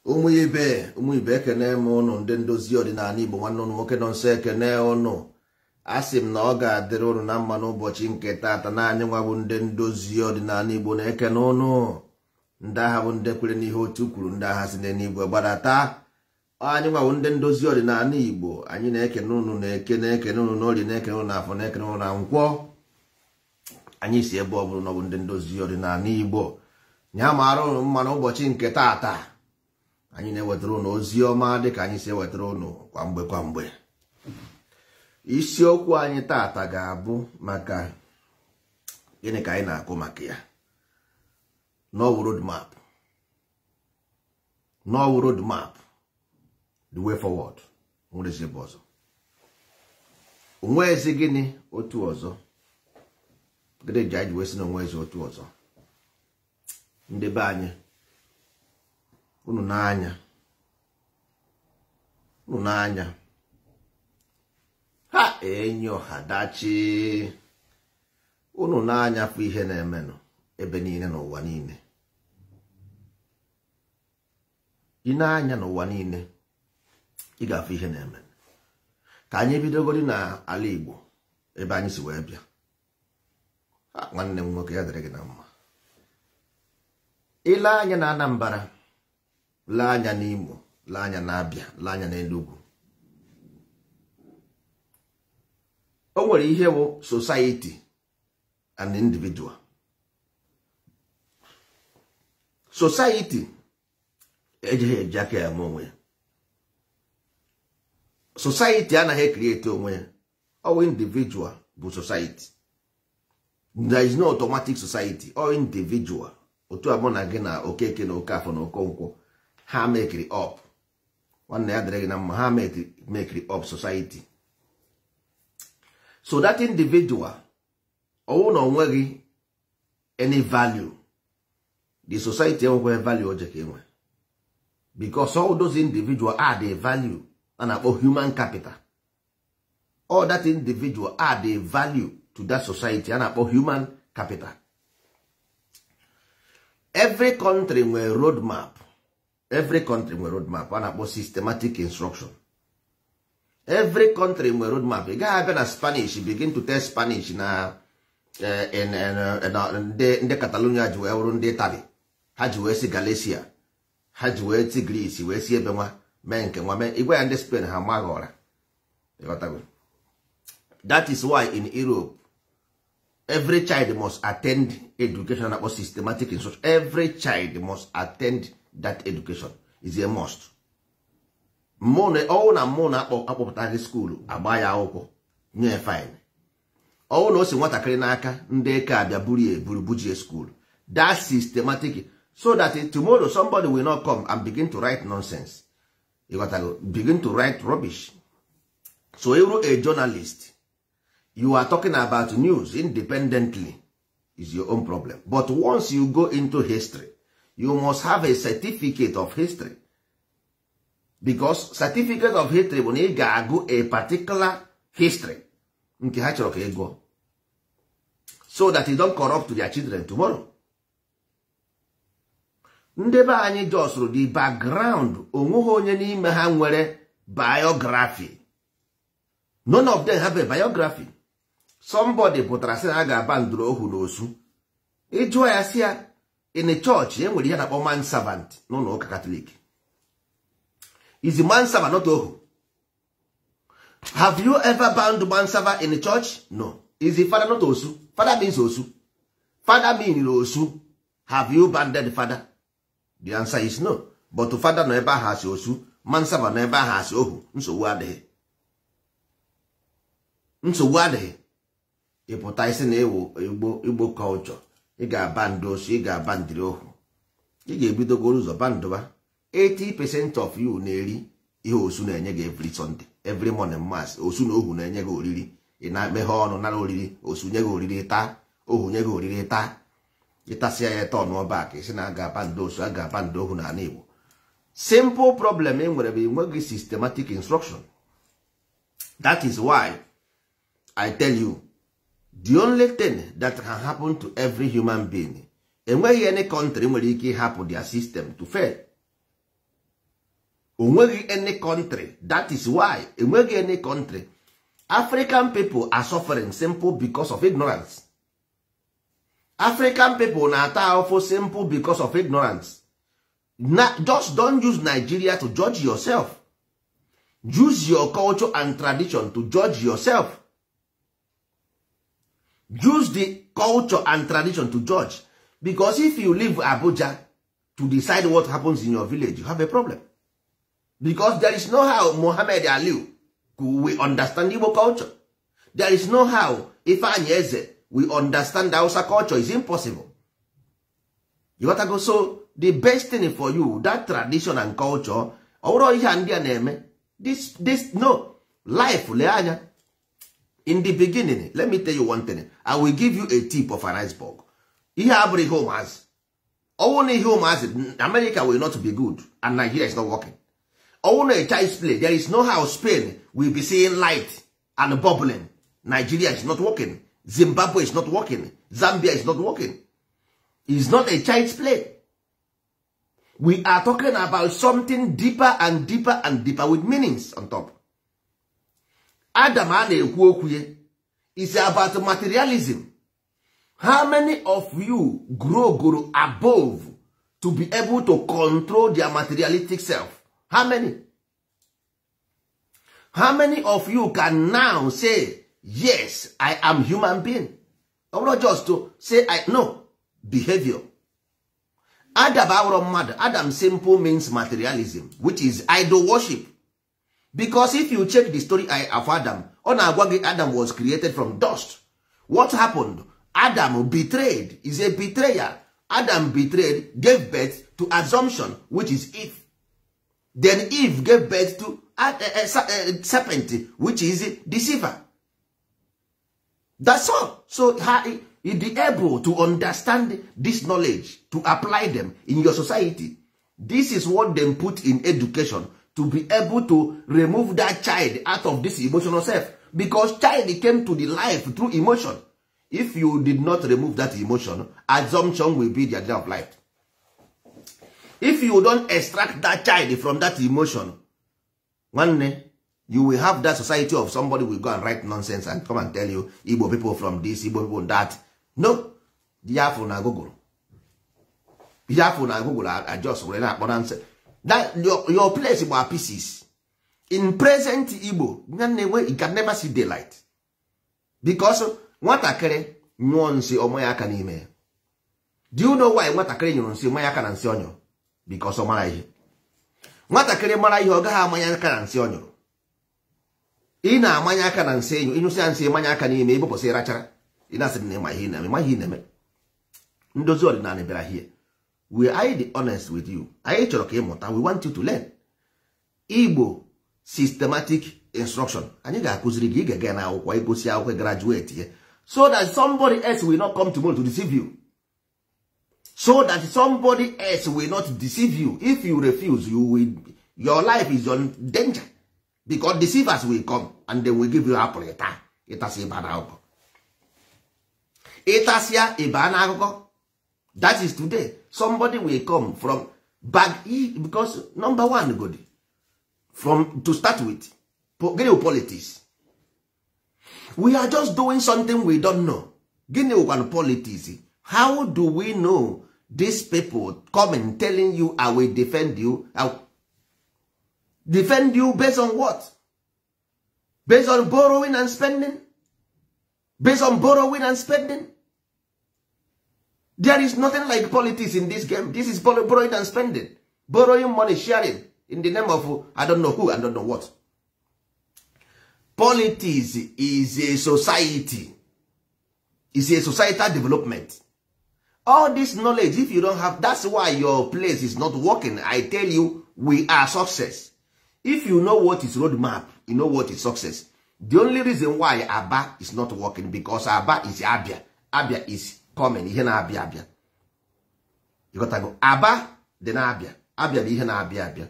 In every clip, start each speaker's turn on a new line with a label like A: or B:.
A: Ụmụ ibe ekene m ụnụ ndị ndozi ọdịnala Igbo, nwanne ụnụ nwoke nọ nso ekene ụnụ. Asị m na ọ ga-adịrị ụnụ na mma n'ụbọchị nke taata na anyị nwa bụ ndị ndozi ọdịnala Igbo na-ekene ụnụ. Ndị agha bụ ndị kwere n'ihe otu kwuru, ndị agha si n'eluigwe gbadata. Anyị nwa bụ ndị ndozi ọdịnala Igbo, anyị na-ekene ụnụ na-eke, na-ekene ụnụ n'orie, na-ekene ụnụ n'afọ, na-ekene ụnụ na nkwọ. Anyị si ebe ọ bụrụ na ọ bụ ndị ndozi ọdịnala Igbo nya mara ụnụ mma n'ụbọchị nke taata. Anyị na-ewetara ụnụ ozi ọma dịka anyị si ewetara ụnụ kwa mgbe kwa mgbe. Isiokwu anyị taata ga-abụ maka gịnị ka anyị na-akụ maka ya? No road map. No road map. The way forward. Nwere ebe ọzọ. Onwezi gịnị otu ọzọ? Gịnị ji anyị wee sị na onwezi otu ọzọ? Ndị be anyị, unu n'anya, unu n'anya, ha enyo ha dachi, unu n'anya fụ ihe na-emenụ ebe niile n'ụwa niile. Ị na-anya n'ụwa niile, ị ga-afụ ihe na-eme. Ka anyị bidogori n'ala Igbo ebe anyị si wee bịa. Nwanne m nwoke, ya dịrị gị na mma. Ile anya na Anambra, lee anya n'Imo, lee anya n'Abịa, lee anya n'Enugu. O nwere ihe bụ society and individual. Society ejighị eji aka ya eme onwe ya. Society anaghị ekrieti onwe ya. Ọ bụ individual bụ society. There is no automatic society. All individual. Otu abụ na gị na Okeke na Okafọ na Okonkwo, ha mekiri up. Nwanne ya dịrị gị na mma, ha mekiri up society. So that individual, ọwụ na onweghị any value, the society enwekwaghị value oje ka enwe. Because all those individual add a value a na-akpọ human capital. All that individual add a value to that society a na-akpọ human capital. Every country nwere road map. Every country nwere road map a na-akpọ systematic instruction. Every country nwere road map. Ị gaghị abịa na Spanish begin to tell Spanish na ndị Catalonia ji wee wụrụ ndị Italy, ha ji wee si Galicia, ha ji wee si Greece, wee si ebe nwa mee nke nwa mee. Igwe ya ndị Spain ha maghị ọra. That is why in Europe every child must attend education akpọ systematic instruction. Every child must attend that education. Is a must. Ọwụ na mmụ na-akpọpụtaghị skuulu agba ya akwụkwọ nye fine. Ọwụ na o si nwatakịrị n'aka ndị eke abịa buru ya eburu bujie skuulu. That systematic, so that tomorrow somebody will not come and begin to write nonsense. You got to begin to write rubbish. So you're a journalist, you are talking about news independently is your own problem. But once you go into history, you must have a certificate of history. Because certificate of history bụ na ị ga-agụ a particular history nke ha chọrọ ka ị gụọ, so that you don't corrupt their children tomorrow. Ndị be anyị jọsụrụ the background, onweghị onye n'ime ha nwere biography. None of them have a biography. Somebody pụtara sị na a ga-aba ndụrụ ohu na osu. Ị jụọ ya sị ya, in a church e nwere ihe na-akpọ man servant n'ụlọ ụka Katọlik. Is man servant not ohu? Have you ever bound man servant in a church? No. Is the father not osu? Father means osu. Father means osu. Have you banded father? The answer is no. But father nọ ebe ahụ asị osu, man servant nọ ebe ahụ asị ohu. Nsogbu adịghị. Nsogbu adịghị. Ị pụta isi na ewu Igbo culture, ị ga-aba ndị osu, ị ga-aba ndịrị ohu. Ị ga-ebidogoro ụzọ bandụba. 80% of you na-eri ihe osu na-enye gị every Sunday, every morning mass. Osu na ohu na-enye gị oriri. Ị na-emeghe ọnụ nara oriri, osu nye gị oriri taa, ohu nye gị oriri taa. Ịtasịa ya tọn ọba ka isi na a ga-aba ndị osu, a ga-aba ndị ohu n'ala Igbo. Simple problem e nwere bụ enweghị systematic instruction. That is why I tell you, the only thing that can happen to every human being Enweghị any country nwere ike ịhapụ their system to fail. Onweghị any country. That is why enweghị any country. African people are suffering simple because of ignorance. African people na-ata ahụhụ simple because of ignorance. Na, just don't use Nigeria to judge yourself. Use your culture and tradition to judge yourself. Use the culture and tradition to judge. Because if you leave Abuja to decide what happens in your village, you have a problem. Because there is no how Muhammad Ali will understand Igbo culture. There is no how Ifeanyi Eze will understand Hausa culture. Is impossible. You got to go. So the best thing for you, that tradition and culture, ọwụrụ ihe a ndị a na-eme, this no life. Lee anya in the beginning, let me tell you one thing. I will give you a tip of an iceberg. Ihe a bụrụ ihe ụmụazị, ọwụ na ihe ụmụazị, America will not be good and Nigeria is not working. Ọwụ na a child's play, there is no how Spain will be seeing light and bubbling. Nigeria is not working, Zimbabwe is not working, Zambia is not working. It's not a child's play. We are talking about something deeper and deeper and deeper with meanings on top. Adam a na-ekwu okwu ya is about materialism. How many of you grow above to be able to control their materialistic self? How many? How many of you can now say, yes, I am human being? Ọ bụrụ just to say I no behavior. Adam awụrụ mmadụ. Adam simple means materialism, which is idol worship. Because if you check the story of Adam, ọ na-agwa gị Adam was created from dust. What happened? Adam betrayed, is a betrayer. Adam betrayed, gave birth to assumption, which is Eve. Then Eve gave birth to a serpent, which is deceiver. That's all. So you be able to understand this knowledge, to apply them in your society. This is what them put in education, to be able to remove that child out of this emotional self. Because child came to the life through emotion. If you did not remove that emotion, assumption will be the idea of life. If you don't extract that child from that emotion, nwanne, you will have that society of somebody will go and write nonsense and come and tell you Igbo people from this, Igbo people that. No, ihe afụ na Google, ihe afụ na Google adjust were na-akpọ nonsense. That your place gba pieces in present Igbo. Nwanne, you can never see daylight. Because nwatakịrị nyụọ nsị, ọma ya aka n'ime ya. Do you know why nwatakịrị nyụrụ nsị manya aka na nsị ọ nyụrụ? Because ọ mara ihe. Nwatakịrị mara ihe, ọ gaghị amanya aka na nsị ọ nyụrụ. Ị na-amanya aka na nsị enyo, ịnyụsị ya nsị, manya aka n'ime, ịbụpụsị, rachara, ị na-asị na ịma ihe ị na-eme, ịma ihe ị na-eme. Ndozi ọdịnala bịara here. We are the honest with you. Anyị chọrọ ka ị mụta. We want you to learn Igbo systematic instruction. Anyị ga-akụziri gị, ị ga-aga na akwụkwọ, ịgụsị akwụkwọ, graduate ya, so that somebody else will not come tomorrow to deceive you, so that somebody else will not deceive you. If you refuse, you will, your life is on danger, because deceivers will come and they will give you apple, ịta, ịtasị, ịba na akụkọ, ịtasịa, ịba na akụkọ. That is today somebody will come from back, because number one good from to start with, gịnị wụ politics? We are just doing something we don't know. Gịnị wụkwanụ politics? How do we know these people coming telling you, "I will defend you"? I will defend you based on what? Based on borrowing and spending? Based on borrowing and spending? There is nothing like politics in this game. This is borrowing and spending, borrowing money, sharing in the name of I don't know who, I don't know what. Politics is a society, is a societal development. All this knowledge, if you don't have, that's why your place is not working. I tell you, we are success if you know what is roadmap, you know what is success. The only reason why Aba is not working, because Aba is Abia. Abia is coming, ihe na-abịa abịa. You got to go. Aba dị na-abịa abịa bụ ihe na-abịa abịa,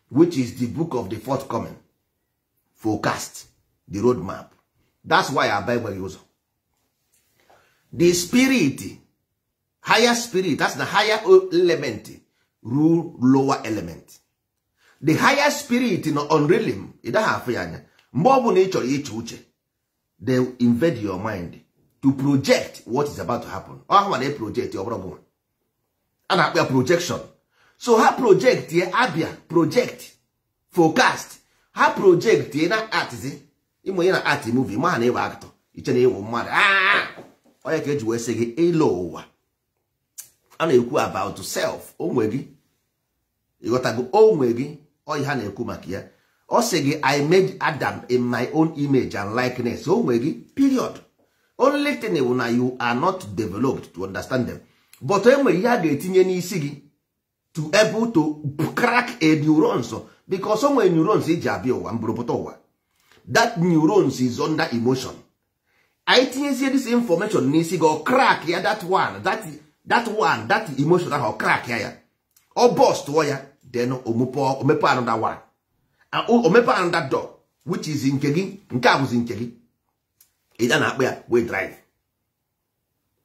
A: which is the book of the forthcoming forecast, the roadmap. That's why Aba enweghị ụzọ. The spirit Higher spirit, that's the higher element rule lower element. The higher spirit nọ on realm, ị daghị afụ ya anya. Mgbe ọ bụla ị chọrọ iche uche, they invade your mind to project what is about to happen. Ọ ha na project ọ bụrụ gụnwa a na-akpọ ya projection. So ha project ya abịa project forecast, ha project ya na artzi ịmụ onye na art movie ma ha na ịwa actor iche na ịwụ mmadụ. Onye ka eji wee sị gị ịlọ ụwa a na-ekwu about self onwe gị, ịghọtago onwe gị, ọ ha na-ekwu maka ya. Ọ sị gị I made Adam in my own image and likeness, onwe gị, period. Only thing bụ na you are not developed to understand them, but e nwere ihe a ga-etinye n'isi gị to able to crack a neurons, because o nwere neurons iji abịa ụwa mbụrụpụta ụwa. That neurons is under emotion. Anyị tinyezie this information n'isi gị, ọ crack ya that one, that one, that emotion ahụ, ọ crack ya ya, ọ burst ya, then o mepe another one, o mepe another door, which is nke gị, nke a bụzi nke gị, ị ga na-akpọ ya wee drive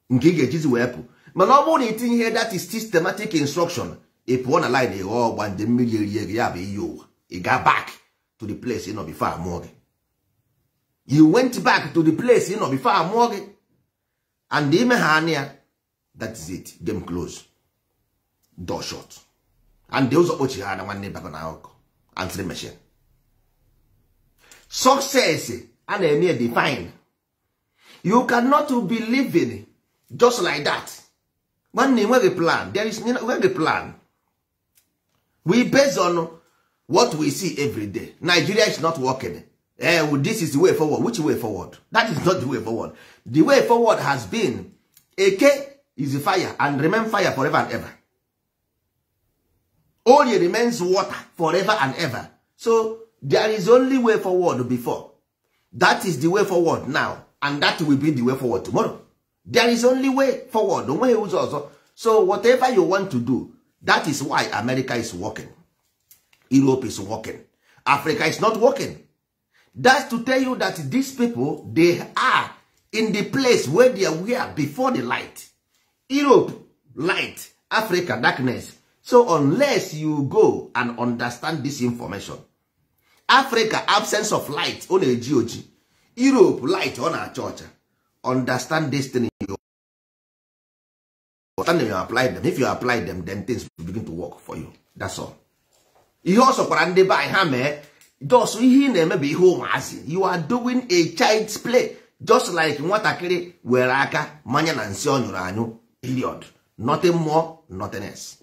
A: nke ị ga-ejizi wee pụ. Mana ọ bụrụ na itinye ihe that is systematic instruction, ị pụọ na line, ịghọọ ọgba nje mmiri erie gị, ya bụ iyi ụwa. Ị ga back to the place ị nọ before amụọ gị. You went back to the place ị nọ before amụọ gị, and ime ha anya ya, that is it, game close, door shut, and the ụzọ kpochi ha na nwanne bago na akụkọ answering machine. Success a na-eme define. You cannot be living just like that. Nwanne, enweghị plan. There is enweghị plan. We base on what we see every day. Nigeria is not working. This is the way forward. Which way forward? That is not the way forward. The way forward has been Eke is fire and remain fire forever and ever. Only remains water forever and ever. So there is only way forward before. That is the way forward now, and that will be the way forward tomorrow. There is only way forward. Onweghị ụzọ ọzọ. So whatever you want to do, that is why America is working, Europe is working, Africa is not working. That's to tell you that these people, they are in the place where they were before the light. Europe, light. Africa, darkness. So unless you go and understand this information, Africa, absence of light, ọ na-eji oji. Europe, light, ọ na-acha ọcha. Understand this thing, you understand them, you apply them. If you apply them, then things will begin to work for you. That's all. Ihe ọ sọkwara ndị be anyị ha mee, just ihe ị na-eme bụ ihe ụmụazị. You are doing a child's play, just like nwatakịrị were aka manya na nsị ọ nyụrụ anyụ, period. Nothing more, nothing else.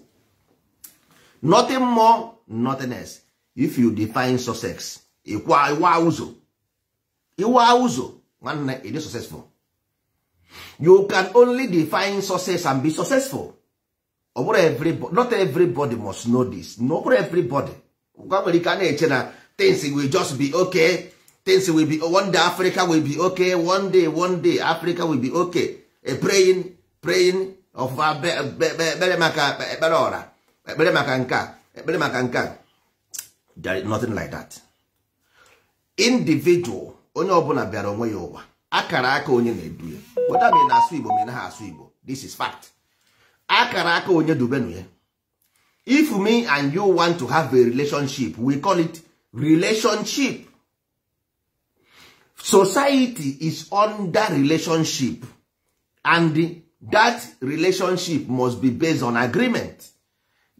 A: Nothing more, nothing else. If you define success, ịwa ụzọ, ịwa ụzọ, nwanne, it is successful. You can only define success and be successful. Ọ bụrụ everybody, not everybody must know this. No, bụrụ everybody. Gwa nwere ike a na-eche na things will just be okay. Things will be, one day Africa will be okay. One day Africa will be okay. A praying, praying of ekpere maka ekpere ọra, ekpere maka nke a, ekpere maka nke a. There is nothing like that. Individual, onye ọbụla bịara onwe ya ụwa, akara aka onye na-edu ya. Whether ma ị na-asụ Igbo ma ị naghị asụ Igbo, this is fact. Akara aka onye dubenu ya. If me and you want to have a relationship, we call it relationship. Society is under relationship, and that relationship must be based on agreement.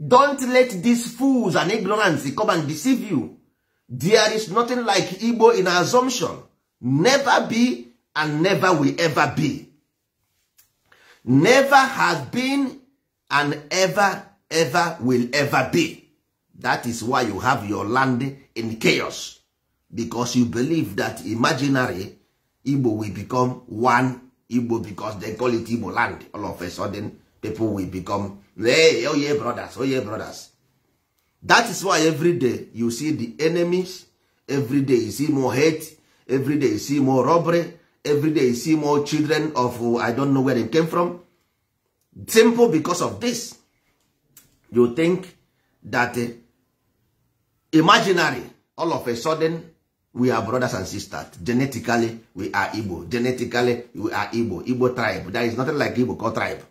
A: Don't let these fools and ignorance come and deceive you. There is nothing like Igbo in assumption. Never be and never will ever be. Never has been and ever, ever will ever be. That is why you have your land in chaos. Because you believe that imaginary Igbo will become one Igbo because they call it Igbo land. All of a sudden, people will become, hey, oh yeah, brothers, oh yeah, brothers. That is why every day you see the enemies. Every day you see more hate. Every day you see more robbery. Every day you see more children of I don't know where they came from. Simple because of this. You think that imaginary, all of a sudden, we are brothers and sisters. Genetically, we are Igbo. Genetically, we are Igbo. Igbo tribe. There is nothing like Igbo called tribe.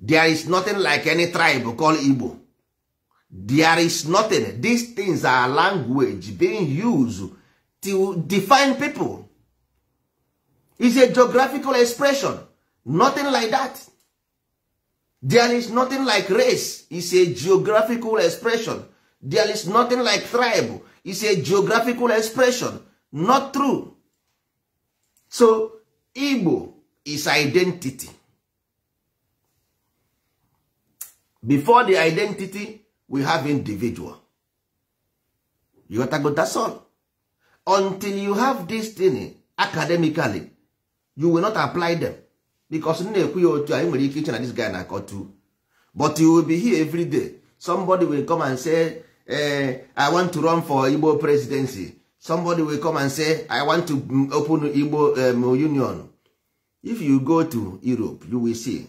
A: There is nothing like any tribe called Igbo. There is nothing. These things are language being used to define people. It's a geographical expression. Nothing like that. There is nothing like race. It's a geographical expression. There is nothing like tribe. It's a geographical expression. Not true. So Igbo is identity. Before the identity, we have individual. You got to go, that's all. Until you have this thing academically, you will not apply them. Because na-ekwu ya otu a, nwere ike iche na this guy na-akọ tu. But you will be here every day. Somebody will come and say, I want to run for Igbo presidency. Somebody will come and say, I want to open Igbo union. If you go to Europe, you will see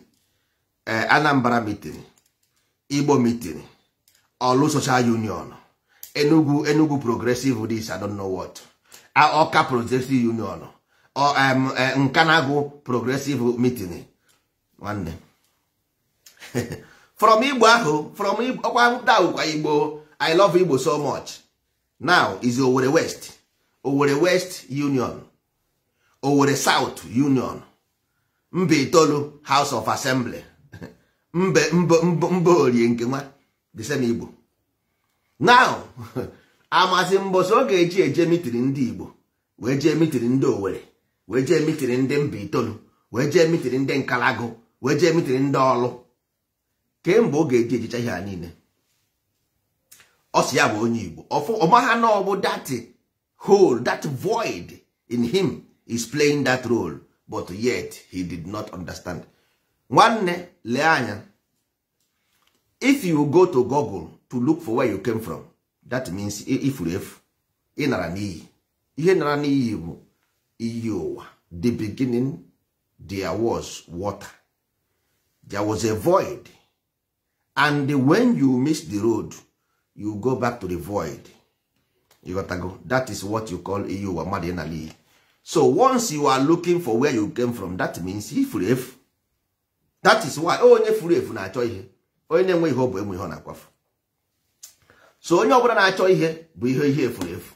A: Anambra meeting, Igbo meeting, Olu Social Union, Enugu Progressive this, I don't know what, Oka Progressive Union, or Nkanagu Progressive meeting. One day. From Igbo ahụ, from Igbo, I love Igbo so much. Now is Owerri West, Owerri West Union, Owerri South Union, Mbaitolu House of Assembly, Mbe Orie nke nwa, the same Igbo. Now, amasị mbọsị ọ ga-eji eje mitiri ndị Igbo, wee jee mitiri ndị Owerri, wee jee mitiri ndị Mbaitolu, wee jee mitiri ndị Nkalagu, wee jee mitiri ndị Ọlụ. Kemgbe ọ ga-eji ejicha ihe a niile, ọ sị ya bụ onye Igbo. Ọmaha na ọ bụ that hole, that void in him is playing that role, but yet he did not understand. Nwanne, lee anya. If you go to Google to look for where you came from, that means ifuru efu, ị nara n'iyi. Ihe nara n'iyi bụ iyi ụwa. The beginning, there was water. There was a void. And when you miss the road, you go back to the void. You got to go. That is what you call iyi ụwa, mmadụ ị nara n'iyi. So once you are looking for where you came from, that means ifuru efu. That is why onye furu efu na-achọ ihe. Onye na-enwe ihe ọ bụ enwe ihe ọ na-akwafu. So onye ọbụla na-achọ ihe bụ ihe efuru efu.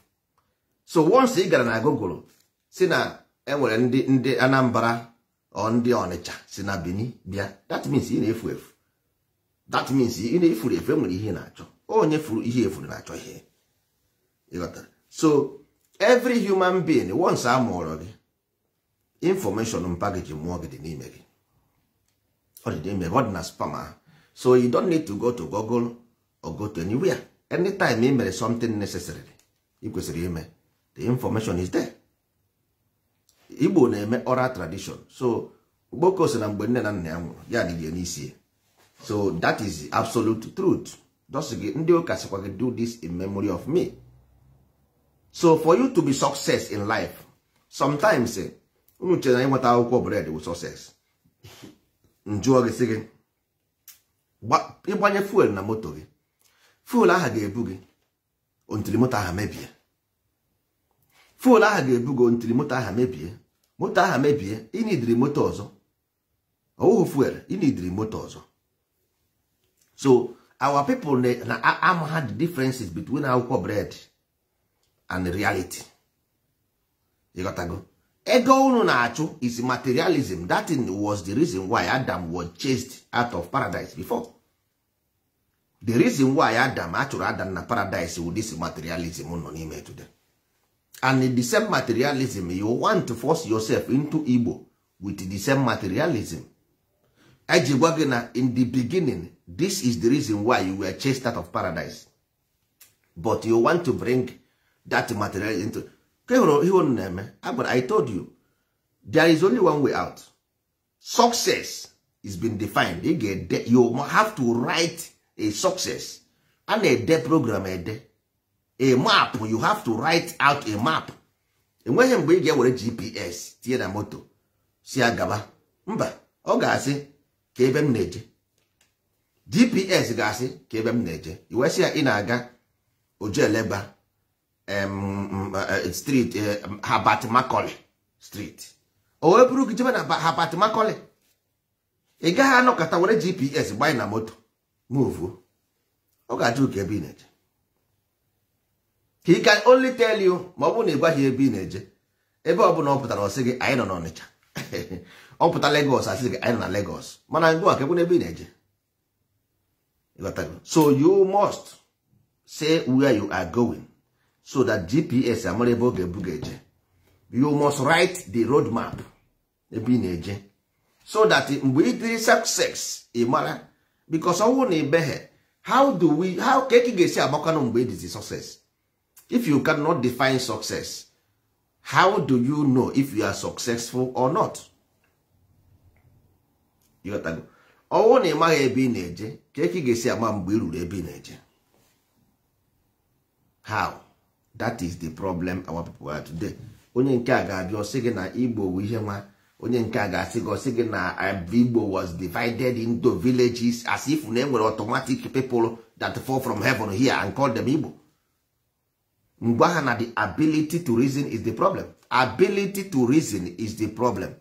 A: So once ị gara na Google si na enwere ndị Anambra or ndị Ọnịcha si na Benin bịa, that means ị na-efu efu. That means ị na-efuru efu, enwere ihe na-achọ. Onye furu ihe efuru na-achọ ihe. Ịghọtara? So every human being, once a mụọrọ gị, information mpaghara mụọ gị dị n'ime gị. Ọ dị n'ime gị, ọ dị na spam ahụ. So you don't need to go to Google or go to anywhere. Anytime you mere something necessary, ị kwesịrị ime, the information is there. Igbo na-eme oral tradition. So Ogboko sị na mgbe nne na nna ya nwụrụ, ya dịrị n'isi ya. So that is absolute truth. Just gị ndị ụka sịkwa gị do this in memory of me. So for you to be success in life, sometimes unu chere na ịnweta akwụkwọ bread with success. Njụọ gị sị gị ịgbanye fuel na moto gị, fuel ahụ ga-ebu gị until moto ahụ mebie. Fuel ahụ ga-ebu gị until moto ahụ mebie. Moto ahụ mebie, ị nidiri moto ọzọ. Ọwụghị fuel, ị nidiri moto ọzọ. So our people na ama the differences between akwụkwọ bread and reality. Ịghọtago? Ego unu na-achụ is materialism. That thing was the reason why Adam was chased out of paradise before. The reason why Adam achụrụ Adam na paradise with this materialism nọ n'ime today. And in the same materialism, you want to force yourself into Igbo with the same materialism. Eji gwa gị na in the beginning, this is the reason why you were chased out of paradise. But you want to bring that materialism into. I told you, there is only one way out. Success is been defined. You have to write a success and a day program, a map. You have to write out a map. Enweghị mgbe ị ga-ewere GPS tinye na moto si agaba mba, ọ ga-asị ka ebe m na-eje. GPS ga-asị ka ebe m na-eje. I wee sị ya ị na-aga Ojuelegba street, Herbert Macaulay street. O wee bụrụ gị jebe na Herbert Macaulay. Ị gaghị anọkọta were GPS gbanye na moto move. Ọ ga-ajụ ka ebe ị na-eje. He can only tell you ma ọ bụrụ na ị gwaghị ebe ị na-eje. Ebe ọ bụla ọ pụtara ọ sị gị anyị nọ n'Ọnịcha. Ọ pụta Lagos asị gị anyị nọ na Lagos. Mana ngwa ka ekwe n'ebe ị na-eje. So you must say where you are going so that GPS amara ebe ọ ga-ebu gị eje. You must write the road map ebe ị na-eje so that mgbe ị dịrị success ị mara, because ọ bụrụ na ị beghe, how do we how ka ị ga-esi agbakwanụ mgbe ị dịzi success? If you cannot define success, how do you know if you are successful or not? Ọ bụrụ na ị maghị ebe ị na-eje, ka ị ga-esi ama mgbe ị ruru ebe ị na-eje? How? That is the problem our people are today. Onye nke a ga-abịa ọsị gị na Igbo bụ ihe nwa, onye nke a ga-asị gị ọsị gị na Igbo was divided into villages, as if na enwere automatic people that fall from heaven here and call them Igbo. Mgbe ha na the ability to reason is the problem. Ability to reason is the problem.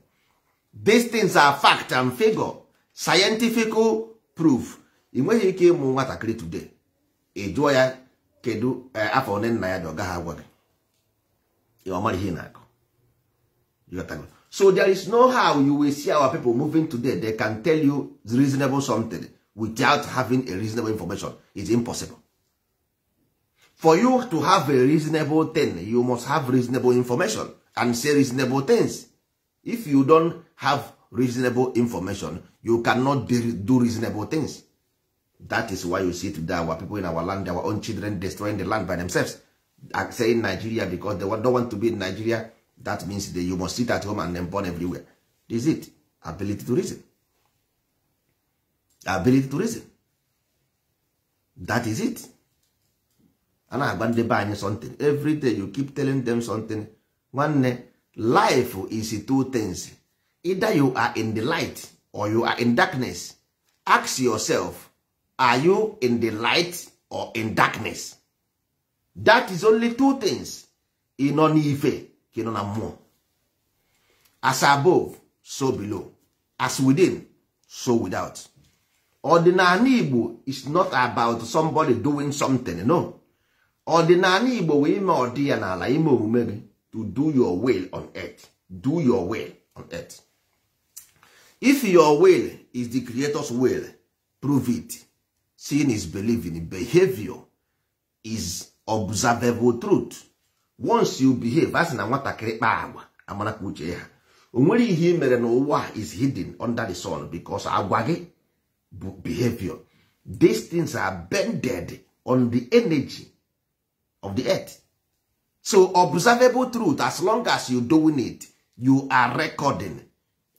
A: These things are fact and figure, scientific proof. Ị nweghị ike ịmụ nwatakịrị today, ị jụọ ya kedu afọ one nna ya dị, ọ gaghị agwa gị. Ọ mara ihe na-akọ. So there is no how you will see our people moving today, they can tell you reasonable something without having a reasonable information. It's impossible. For you to have a reasonable thing, you must have reasonable information and say reasonable things. If you don't have reasonable information, you cannot do reasonable things. That is why you see today our people in our land, our own children destroying the land by themselves, saying Nigeria because they don't want to be in Nigeria. That means that you must sit at home and then born everywhere. This is it. Ability to reason. Ability to reason. That is it. A na-agba ndị be anyị something every day. You keep telling them something. Nwanne, life is two things. Either you are in the light or you are in darkness. Ask yourself, are you in the light or in darkness? That is only two things. Ị nọ n'ife ka ị nọ na mmụọ. As above, so below. As within, so without. Ọdịnala Igbo is not about somebody doing something. No. Ọdịnala Igbo wee ime ọdị ya n'ala, ime omume gị, to do your will on earth. Do your will on earth. If your will is the creator's will, prove it. Seeing is believing. Behavior is observable truth. Once you behave, asị na nwatakịrị kpaa agwa amara ka uche ha. O nwere ihe ị mere n'ụwa is hidden under the sun, because agwa gị bụ behavior. These things are bended on the energy of the earth. So observable truth, as long as you doing it, you are recording,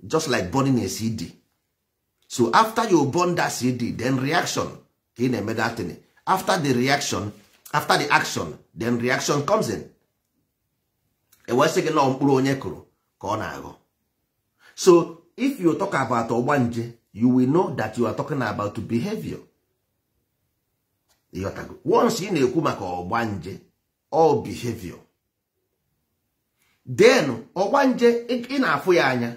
A: just like burning a CD. So after you burn that CD, then reaction ka ị na-eme that thing. After the reaction, after the action, then reaction comes in. Ewesị gị na mkpụrụ onye kụrụ ka ọ na-aghọ. So if you talk about ọgbanje, you will know that you are talking about behavior. Ịghọtago? Once ị na-ekwu maka ọgbanje, all behavior. Then ọgbanje ị na-afụ ya anya,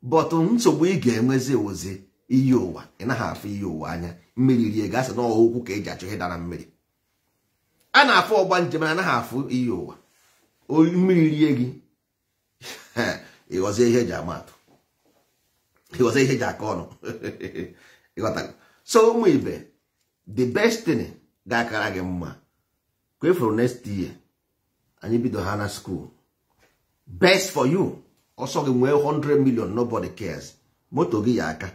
A: but nsogbu ị ga-enwezi ozi iyi ụwa, ị naghị afụ iyi ụwa anya. Mmiri rie gasị na okwu ka eji achọ ihe dara mmiri. A na-afụ ọgbanje mana anaghị afụ iyi ụwa. Mmiri rie gị, ịghọzie ihe eji ama atụ, ịghọzie ihe eji aka ọnụ. Ịghọtago? So ụmụ ibe, the best thing ga-akara gị mma ka efuru next year anyị bido ha na school. Best for you, ọsọ gị nwee 100 million, nobody cares. Moto gị ya aka,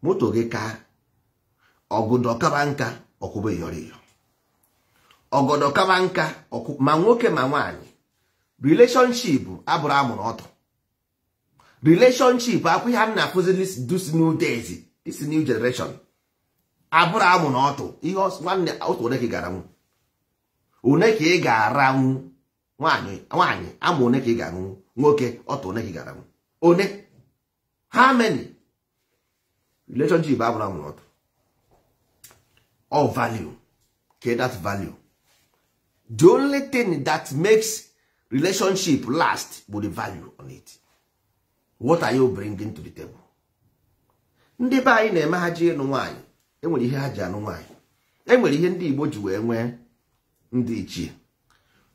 A: moto gị ka ọgụdọ kaba nka ọkwụbe yọrọ ịyọ, ọgọdọ kaba nka ma nwoke ma nwaanyị. Relationship abụrụ amụ na ọtọ. Relationship akwụ ihe a na-afụzi this new days, this new generation, abụrụ amụ na ọtụ. Ihe nwanne, otu one ka ị gara nwụ, one ka ị ga-aranwu nwaanyị, nwaanyị amụ one ka ị ga-anwụ, nwoke ọtụ one ka ị gara nwụ, one. How many relationship abụrụ amụ na ọtụ? All value. Okay, that value, the only thing that makes relationship last bụ the value on it. What are you bringing to the table? Ndị be anyị na-eme ha ji ịnụ nwaanyị, enwere ihe ha ji anụ nwaanyị, enwere ihe ndị Igbo ji wee nwee ndị ichie.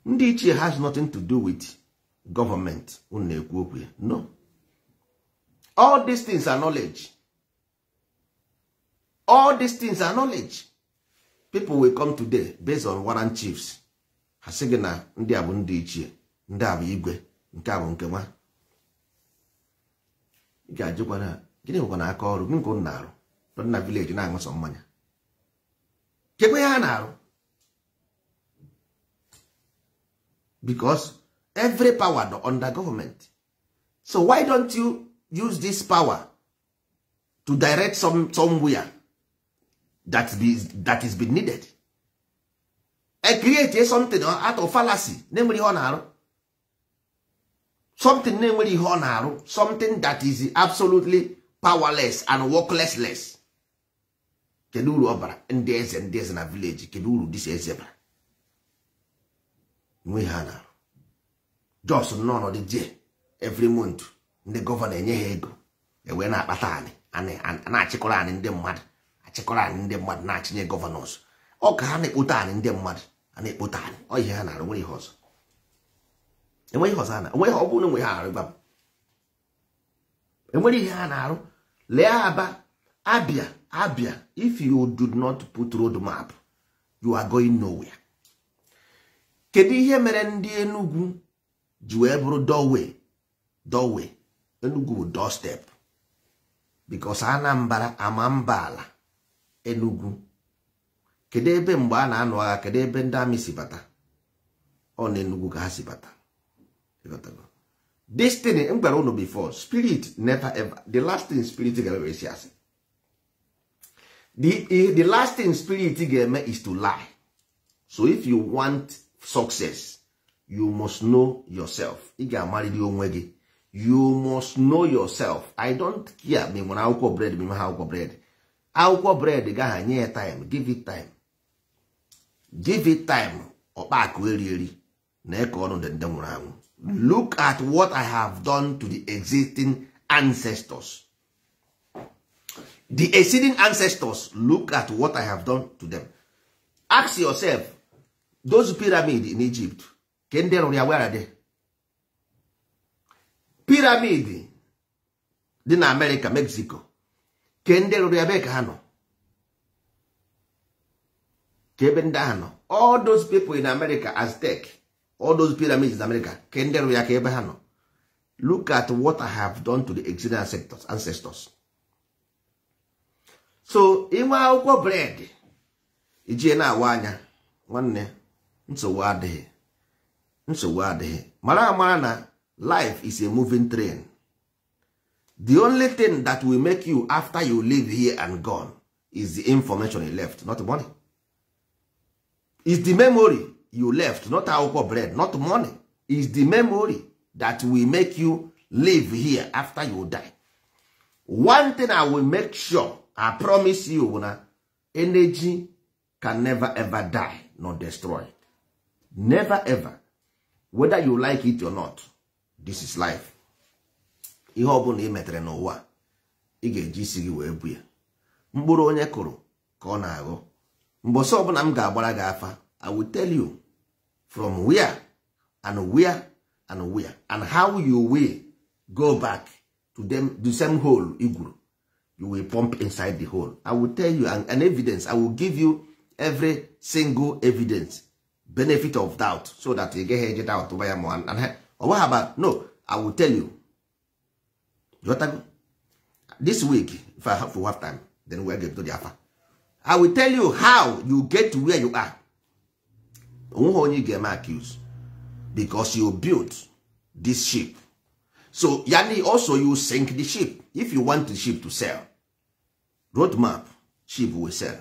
A: Ndị ichie has nothing to do with government unu na-ekwu okwu ya. No, all these things are knowledge. All these things are knowledge. People will come today based on warrant chiefs, ha sị gị na ndị a bụ ndị ichie, ndị a bụ igwe, nke a bụ nke nwa. Ị ga-ajụkwa na gịnị nwekwa na aka ọrụ gịnị ka unu na-arụ nọ na village na-aṅụ sọ mmanya? Kekwe ihe ha na-arụ? Because every power nọ under government. So why don't you use this power to direct somewhere that is been needed? E create something out of fallacy na-enwere ihe ọ na-arụ, something na-enwere ihe ọ na-arụ, something that is absolutely powerless and worklessless. Kedu uru ọ bara ndị eze, ndị eze na village? Kedu uru dịsi eze bara? Nwe ihe ha na-arụ, jos nọ ọnọdụ je every month ndị gọvanọ enye ha ego, ewee na-akpata anị, na-achịkọrọ anị ndị mmadụ, achịkọrọ anị ndị mmadụ na-achịnye gọvanọs. Ọ ka ha na-ekpote anị ndị mmadụ, a na-ekpote anị. Ọ ihe ha na-arụ, nwere ihe ọzọ? Enweghị ihe ọzọ ha na enweghị. Ọ bụrụ na enwe ha arụ, gwa m. Enwere ihe ha na-arụ. Lee Aba, Abia, Abia, if you do not put road map, you are going nowhere. Kedu ihe mere ndị Enugu ji wee bụrụ doorway? Doorway Enugu bụ doorstep, because Anambra ama mba ala Enugu. Kedu ebe mgbe a na-anụ agha, kedu ebe ndị amị si bata? Ọ na Enugu ka ha si bata. This thing m gwara unu before, spirit never ever, the last thing spirit ga-eme esi asị, the last thing spirit ga-eme is to lie. So if you want success, you must know yourself. Ị ga-amarịrị onwe gị. You must know yourself. I don't care ma ị nwere akwụkwọ bread, ma ị nweghị akwụkwọ bread. Akwụkwọ bread gaghị nye ya time. Give it time, give it time. Ọkpa akụ eri eri na eke ọnụ dị ndị nwụrụ anwụ. Look at what I have done to the existing ancestors, the exceeding ancestors. Look at what I have done to them. Ask yourself, those pyramid in Egypt, ke ndị rụrụ ya, where are they? Pyramid dị na America, Mexico, ke ndị rụrụ ya, ebe ka ha nọ? Ka ebe ndị ahụ nọ? All those people in America, Aztec, all those pyramids in America, ke ndị rụrụ ya, ka ebe ha nọ? Look at what I have done to the existing ancestors. So inwe akwụkwọ bread ijie na-awa anya, nwanne, nsogbu adịghị, nsogbu adịghị. Mara amara na life is a moving train. The only thing that will make you after you leave here and gone is the information you left, not money. Is the memory you left, not akwụkwọ bread, not money. Is the memory that will make you live here after you die. One thing I will make sure, I promise you, na energy can never ever die nor destroy. Never ever. Whether you like it or not, this is life. Ihe ọ bụla ị metere n'ụwa, ị ga-eji isi gị wee bu ya. Mkpụrụ onye kụrụ ka ọ na-aghọ. Mbọsị ọbụla m ga-agbara gị afa, I will tell you from where and where and where and how you will go back to them, the same hole i gwuru. You will pump inside the hole. I will tell you an evidence. I will give you every single evidence, benefit of doubt, so that ị gaghị eje doubt ya ma ọ bụghị about. No, I will tell you. Ghọtago? This week, if I have, have time, then we'll get to the afa. I will tell you how you get to where you are. Onweghị onye ị ga-eme accuse, because you built this ship. So yani also you sink the ship. If you want the ship to sail, road map, ship will sail.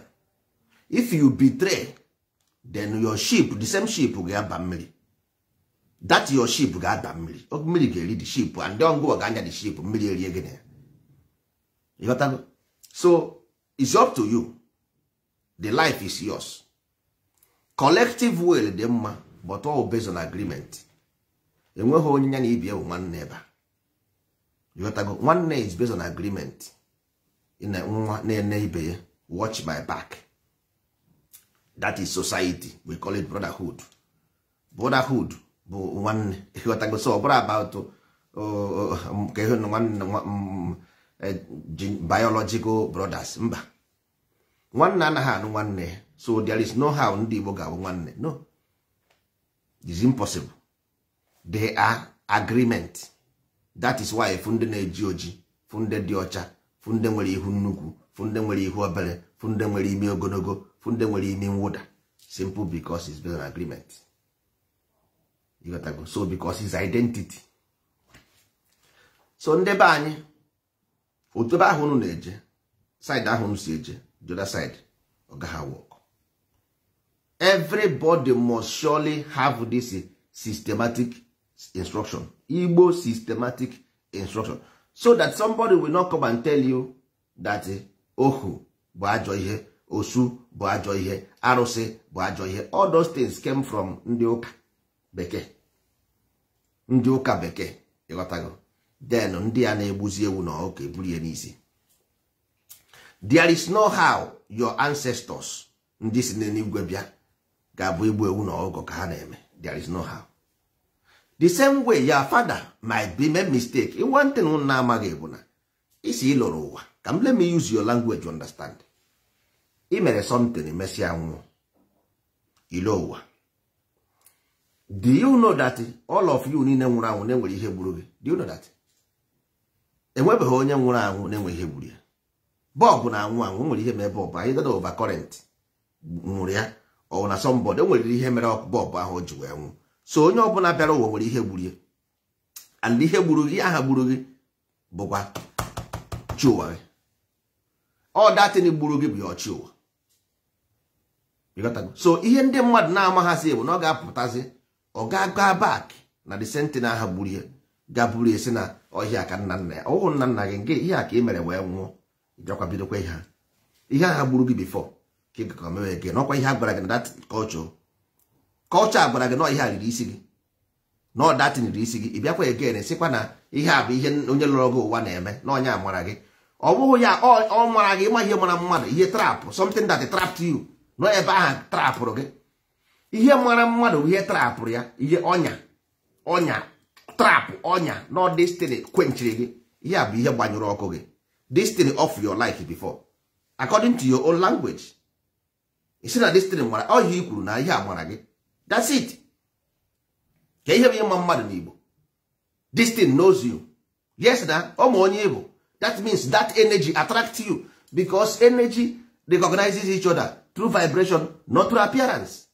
A: If you betray, then your ship, the same ship ga-aba mmiri. That your ship ga-aba mmiri. Mmiri ga-eri the ship, and don't go aga the ship, mmiri erie gị na ya. Ịghọtago? So it's up to you. The life is yours. Collective will dị mma, but all based on agreement. Enweghị onye ya na ibi bụ nwanne ebe a. Ịghọtago? Nwanne is based on agreement. Nwa na-ene ibe ya, watch my back. That is society. We call it brotherhood. Brotherhood bụ nwanne. Ịghọtago? So ọ bụrụ about ka ihe nwanne biological brothers, mba, nwanne anaghị anụ nwanne. So there is no how ndị Igbo ga-abụ nwanne. No, it's impossible. They are agreement. That is why fụ ndị na-eji oji, fụ ndị dị ọcha, fụ ndị nwere ihu nnukwu, fụ ndị nwere ihu obere, fụ ndị nwere imi ogologo, fụ ndị nwere imi mwụda. Simple, because it's based on agreement. You got to go. So because it's identity. So ndị be anyị, otu ebe ahụ unu na-eje, side ahụ unu si eje, the other side, ọ gaghị work. Everybody must surely have this systematic instruction, Igbo systematic instruction, so that somebody will not come and tell you that ohu bụ ajọ ihe, osu bụ ajọ ihe, arụsị bụ ajọ ihe. All those things came from ndị ụka bekee, ndị ụka bekee. Ịghọtago? Then ndị a na-egbuzi ewu na ọkụkọ eburu ya n'isi. There is no how your ancestors, ndị si n'eluigwe bịa, ga-abụ igbu ewu na ọkụkọ ka ha na-eme. There is no how. The same way your father might be made mistake in one thing unu na-amaghị bụ na isi ịlụrụ ụwa. Ka m, let me use your language to understand. Ị mere something, mesịa nwụọ, ilo ụwa. Do you know that all of you niile nwụrụ anwụ na-enwere ihe gburu gị? Do you know that enwebeghị onye nwụrụ anwụ na-enwe ihe gburu ya? Bulb na-anwụ anwụ, nwere ihe mee bulb anyị dada over current nwụrụ ya. Ọ na somebody o nwere ihe mere bulb ahụ o ji wee nwụ. So onye ọbụla bịara ụwa nwere ihe gburu ya, and ihe gburu gị aha gburu gị bụkwa chi ụwa gị. Ọ datin gburu gị bụ ya ọchị ụwa. Ịghọtago? So ihe ndị mmadụ na-amaghasị bụ na ọ ga-apụtazi, ọ ga-aga back na the same thing aha gburu ya, ga buru ya, si na ọhịa ka nna nna ya ọhụụ, nna nna gị nke ihe a ka ị mere wee nwụọ. Bịakwa bidokwa ihe a, ihe aha gburu gị before ka ị gakwa mewe gị n'ọkwa. Ihe a gwara gị na that culture a gwara gị na ihe a riri isi gị, na ọ datin riri isi gị. Ị bịakwa again sịkwa na ihe a bụ ihe onye lụrụ gị ụwa na-eme, na onye amara gị. Ọ bụghị ya ọ mara gị. Ịma ihe mara mmadụ, ihe trap, something that trapped you nọ ebe ahụ, trapụrụ gị. Ihe mara mmadụ bụ ihe trapụrụ ya, ihe ọnya, ọnya trap, ọnya no destiny kwenchiri gị. Ihe a bụ ihe gbanyụrụ ọkụ gị, destiny of your life before, according to your own language. Isi na destiny mara ọhịa i kwuru na ihe a mara gị. That's it. Ka ihe bụ ịma mmadụ n'Igbo? This thing knows you. Yes, na ọ ma onye ịbụ. That means that energy attract you, because energy recognizes each other through vibration, not through appearance.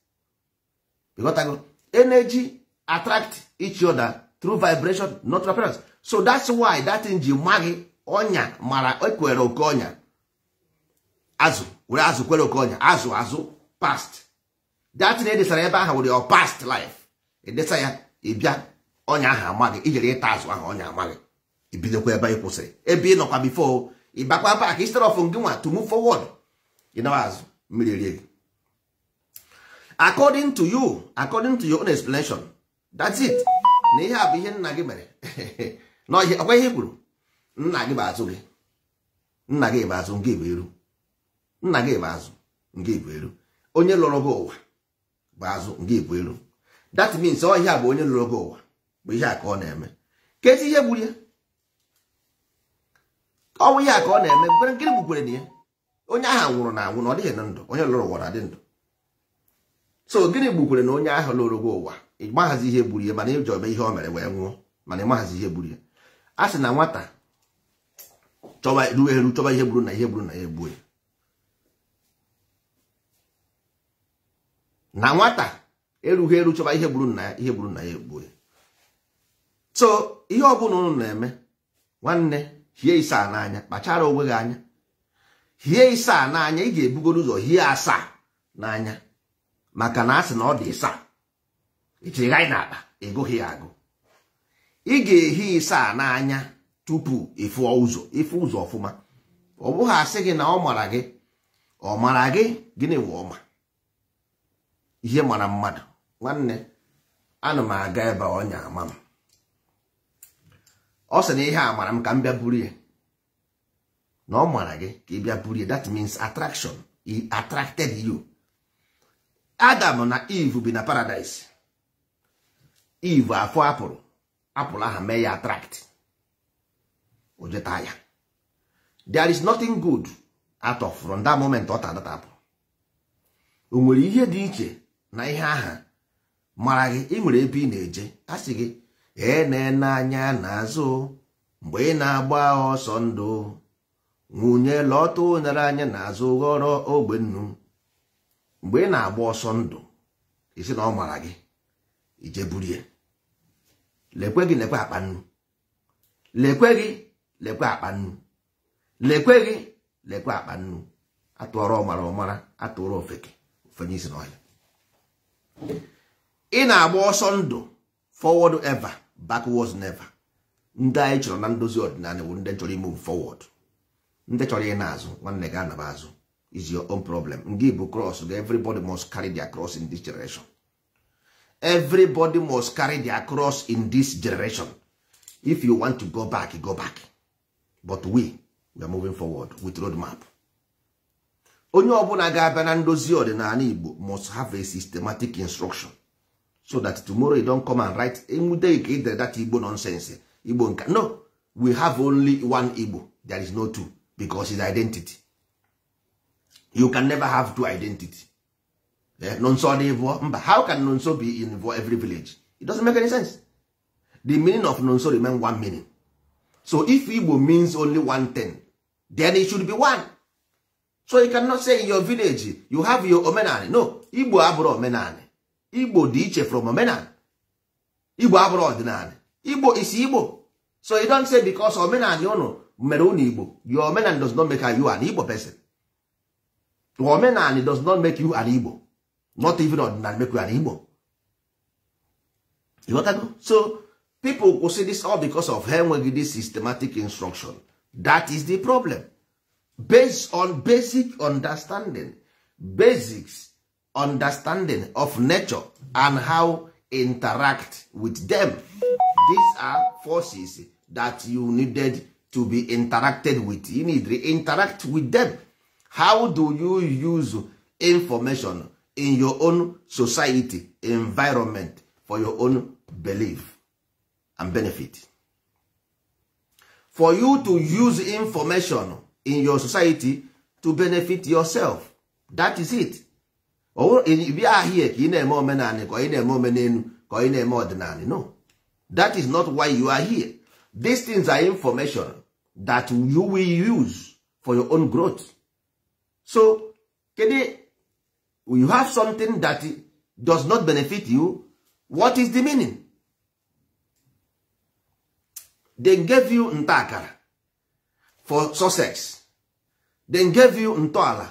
A: Ịghọtago? Energy attract each other through vibration, not through appearance. So that's why that thing ji ma gị ọnya mara ekwere oke ọnya, azụ were azụ kwere oke ọnya, azụ azụ past. That thing edesara ebe ahụ were your past life edesa ya. Ịbịa, ọnya ahụ amaghị ijere ịta azụ ahụ, ọnya amaghị, ibidokwa ebe ị kwụsịrị, ebe ị nọkwa before. Ịbakwa back instead of ngị nwa to move forward, ịnawa azụ, mmiri erie gị, according to you, according to your own explanation. That's it. Na ihe a bụ ihe nna gị mere na ihe ọkwa ihe i kwuru. Nna gị bụ azụ gị, nna gị bụ azụ, nke bụ eru. Nna gị bụ azụ, nke bụ eru. Onye lụrụ gị ụwa bụ azụ, nke bụ eru. That means ọ ihe a bụ onye lụrụ gị ụwa bụ ihe a ka ọ na-eme. Kezi ihe gburu ya? Ọ bụ ihe a ka ọ na-eme. Gịnị gbukwere na ya? Onye ahụ nwụrụ na anwụ na ọ dịghị na ndụ. Onye lụrụ ụwa na-adị ndụ. So gịnị gbukwere na onye ahụ lụrụ gị ụwa? Ị maghazi ihe gburu ya, mana ịjọ eme ihe o mere wee nwụọ, mana ị maghazi ihe gburu ya. A sị na nwata chọba ruo eru, chọba ihe gburu na ihe gburu na ya egbuo ya. Na nwata erughị eru chọba ihe gburu nna ya, ihe gburu nna ya egbuo ya. So ihe ọbụla unu na-eme, nwanne, hie isaa n'anya, kpachara onwe gị anya. Hie isaa n'anya. Ị ga-ebugoro ụzọ hie asaa n'anya, maka na a sị na ọ dị isaa ichere anyị na-akpa ịgụghị ya agụ. Ị ga-ehi isaa n'anya tupu ịfụọ ụzọ, ịfụ ụzọ ọfụma. Ọ bụghị asị gị na ọ mara gị, ọ mara gị. Gịnị wụ ọma? Ihe mara mmadụ, nwanne, ana m aga ebe a, ọnya ama m. Ọ sị na ihe a mara m ka m bịa buru ya. Na ọ mara gị ka ị bịa burie. That means attraction. He attracted you. Adam na Eve bi na paradise. Eve afọ apụrụ apụrụ aha mee ya attract, o jeta ya. There is nothing good out of from that moment ọ ta apụrụ. O nwere ihe dị iche na ihe aha mara gị. Ị nwere ebe ị na-eje, a sị gị ene anya n'azụ mgbe ị na-agba ọsọ ndụ, nwunye lọta ụnara anya n'azụ ghọrọ ogbe nnu. Mgbe ị na-agba ọsọ ndụ, isi na ọ mara gị ije burie. Lekwe gị lekwe akpa nnu, lekwe gị lekwe akpa nnu, lekwe gị lekwe akpa nnu. Atụọrọ ọmara ọmara, atụọrọ ofeke ofenye isi n'ọhịa. Ị na-agba ọsọ ndụ, forward ever, backwards never. Ndị anyị chọrọ na ndozi ọdịnala bụ ndị chọrọ imove forward. Ndị chọrọ ị na-azụ, nwanne gị anaba azụ is your own problem. Ngị bụ cross. Everybody must carry their cross in this generation. Everybody must carry their cross in this generation. If you want to go back, go back, but we are moving forward with road map. Onye ọbụla ga-abịa na ndozi ọdịnala Igbo must have a systematic instruction, so that tomorrow you don't come and write enwute ka idere that Igbo nonsense, Igbo nka. No, we have only one Igbo. There is no two, because it's identity. You can never have two identity. Nonso dị ịbụọ mba. How can nonso be in every village? It doesn't make any sense. The meaning of nonso remain one meaning. So if Igbo means only one thing, then it should be one. So you cannot say in your village you have your omenani. No, Igbo abụrụ omenani. Igbo dị iche from omenani. Igbo abụrụ ọdịnala. Igbo is Igbo. So you don't say because omenani unu mere unu Igbo. Your omenani does not make you an Igbo person. Your omenani does not make you an Igbo. Not even ọdịnala make you an Igbo. You got go? So people will say this all because of ha enweghị this systematic instruction. That is the problem. Based on basic understanding, basics understanding of nature and how interact with them. These are forces that you needed to be interacted with. You need to interact with them. How do you use information in your own society environment for your own belief and benefit? For you to use information in your society to benefit yourself, that is it. Bịa here ka ị na-eme omenanị, ka ị na-eme omenelu, ka ị na-eme ọdịnala. No, that is not why you are here. These things are information that you will use for your own growth. So kedu, you have something that does not benefit you, what is the meaning? They gave you ntakara for success. They gave you ntọala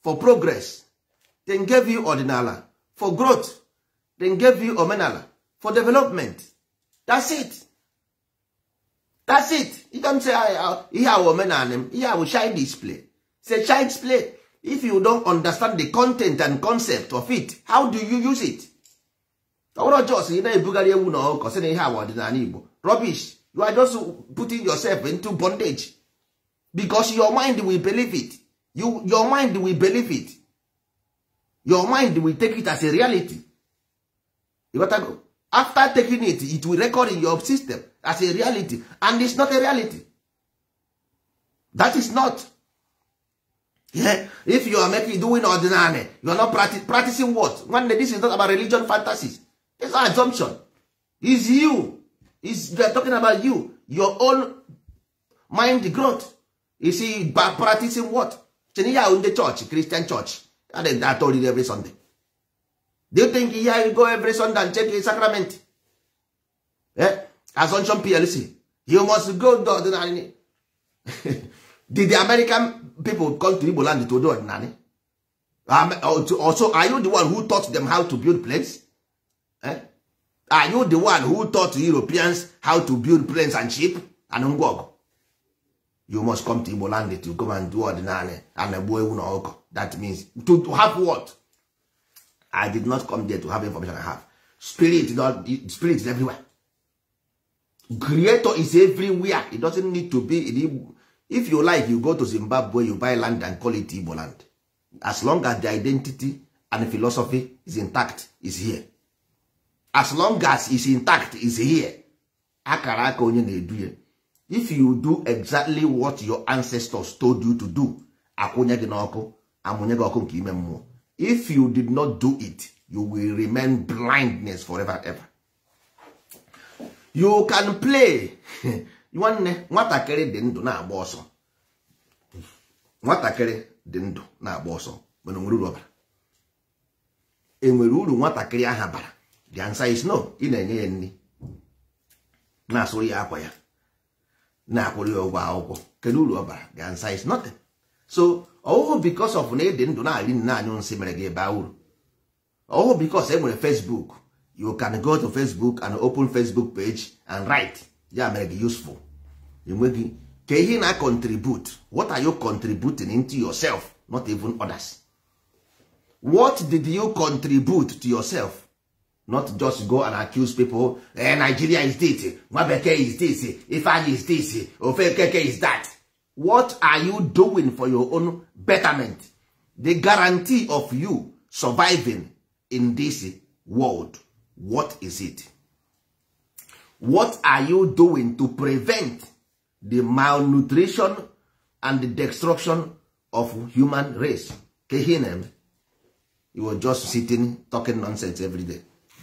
A: for progress. They gave you ọdịnala for growth. They gave you omenala for development. That's it. That's it. You can say ihe awụ omenala m, ihe awụ child display. It's a child's play. If you don't understand the content and concept of it, how do you use it? Ọ bụrụ just ị na-ebugharị ewu na ọkụkọ sị na ihe awụ ọdịnala Igbo, rubbish. You are just putting yourself into bondage, because your mind will believe it. Your mind will believe it. Your mind will take it as a reality. You got to go. After taking it, it will record in your system as a reality, and it's not a reality. That is not. Yeah. If you are making doing ordinary, you are not practicing what? One day, this is not about religion fantasies. It's not assumption. It's you. It's, they are talking about you, your own mind growth. You see, by practicing what? In the church, Christian church, and then that told you every Sunday. Do you think here you go every Sunday and check the sacrament? Eh? Assumption PLC. You must go to ordinary. Did the American people come to Igbo land to do ordinary? Also, are you the one who taught them how to build planes? Eh? Are you the one who taught Europeans how to build planes and ship and ngwọgụ? You must come to Igbo land to come and do ordinary and egbu ewu na ọkụkọ. That means to have what? I did not come there to have information. I have spirit. Not, spirit is everywhere. Creator is everywhere. It doesn't need to be in Igbo. If you like, you go to Zimbabwe, you buy land and call it Igbo land. As long as the identity and philosophy is intact, is here. As long as it's intact, is here. Akara aka onye na-edu ya. If you do exactly what your ancestors told you to do, akwụnye gị n'ọkụ, amụnye gị ọkụ nke ime mmụọ. If you did not do it, you will remain blindness forever and ever. You can play. Nwanne, nwatakịrị dị ndụ na-agba ọsọ. Nwatakịrị dị ndụ na-agba ọsọ, mana onwere uru ọ bara? Enwere uru nwatakịrị aha bara? The answer is no. Ị na-enye ya nri, na-asụrụ ya akwa ya, na-akwụrụ ya ụgwọ akwụkwọ, kedu uru ọ bara? The answer is nothing. So ọwụhụ because of na ịdị ndụ na-arị nne anyụ nsị mere gị baa uru. Ọwụhụ because e nwere Facebook, you can go to Facebook and open Facebook page and write, ya mere gị useful. Enweghị ka ihe na contribute. What are you contributing into yourself, not even others? What did you contribute to yourself? Not just go and accuse people, Nigeria is this, Nwabeke is this, Ifeanyi is this, Ofekeke is that. What are you doing for your own betterment? The guarantee of you surviving in this world, what is it? What are you doing to prevent the malnutrition and the destruction of human race? Kehinem, you were just sitting talking nonsense every day.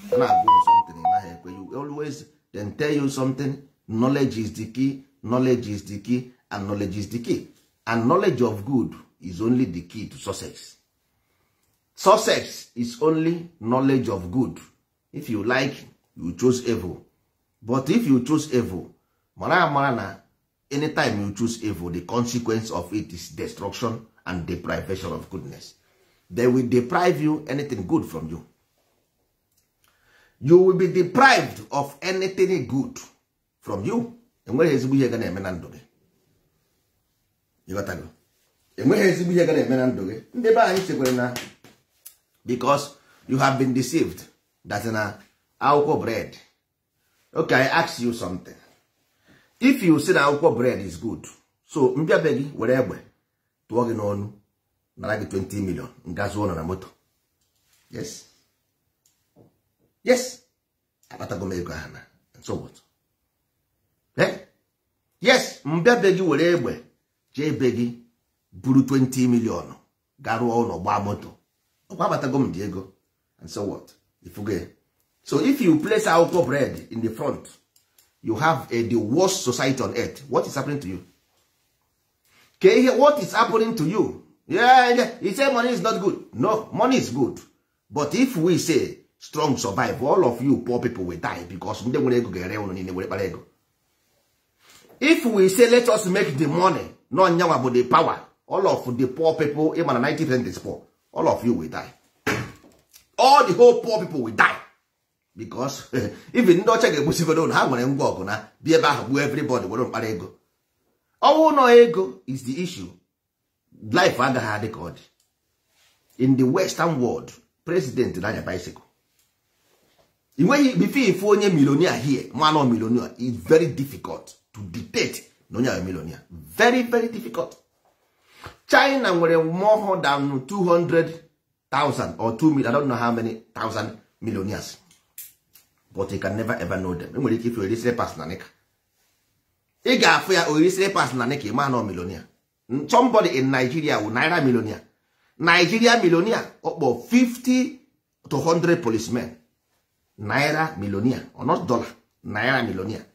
A: Something you always then tell you something. Knowledge is the key, knowledge is the key, and knowledge is the key. And knowledge of good is only the key to success. Success is only knowledge of good. If you like, you choose evil. But if you choose evil, mara mara na anytime you choose evil, the consequence of it is destruction and deprivation of goodness. They will deprive you anything good from you. You will be deprived of anything good from you. Enweghị ezigbo ihe ga na-eme na ndụ gị. Ịghọtago? Enweghị ezigbo ihe ga na-eme na ndụ gị. Ndị be anyị chekwara na because you have been deceived that na akwụkwọ bread. Okay, I ask you something. If you say na akwụkwọ bread is good, so mbịa be gị were egbe tụọ gị n'ọnụ, nara gị 20 million, nga zụọ nọ na moto. Yes. Yes. Akpatago m ego ahụ na. So what? Eh? Yes, mbịa be gị were egbe jee be gị buru 20 million ga rụọ ụlọ gbaa moto. Ọkwa akpatago m dị ego. And so what? Ifugo. So if you place akwụkwọ bread in the front, you have the worst society on earth. What is happening to you? Okay, what is happening to you? Yeah. You say money is not good. No, money is good. But if we say strong survive, all of you poor people will die because ndị nwere ego ga-ere ụnụ niile were kpara ego. If we say let us make the money, no nyanwa bụ the power, all of the poor people, even 90% is poor, all of you will die. All the whole poor people will die. Because even ndị ọcha ga-egbusigodo ha nwere ngwa ọgụ na bi ebe ahụ gbuo everybody were mkpara ego. Ọnwụ nọ ego is the issue. Life agaghị adị ka ọ dị. In the western world, president na-anya bicycle. I nweghị before ifu onye millionaire here, man millionaire, is very difficult to dictate na onye ahụ millionaire. Very, very difficult. China nwere more than 200,000 or 2 million, I don't know how many thousand millionaires. But you can never ever know them. Enwere ike ife oriri slippers na nika. Ị ga-afụ ya oriri slippers na nika, ịma na millionaire. Somebody in Nigeria wụ naira millionaire. Nigeria millionaire ọkpọ 50 to 100 policemen. Naira millionaire, or not dollar, naira millionaire.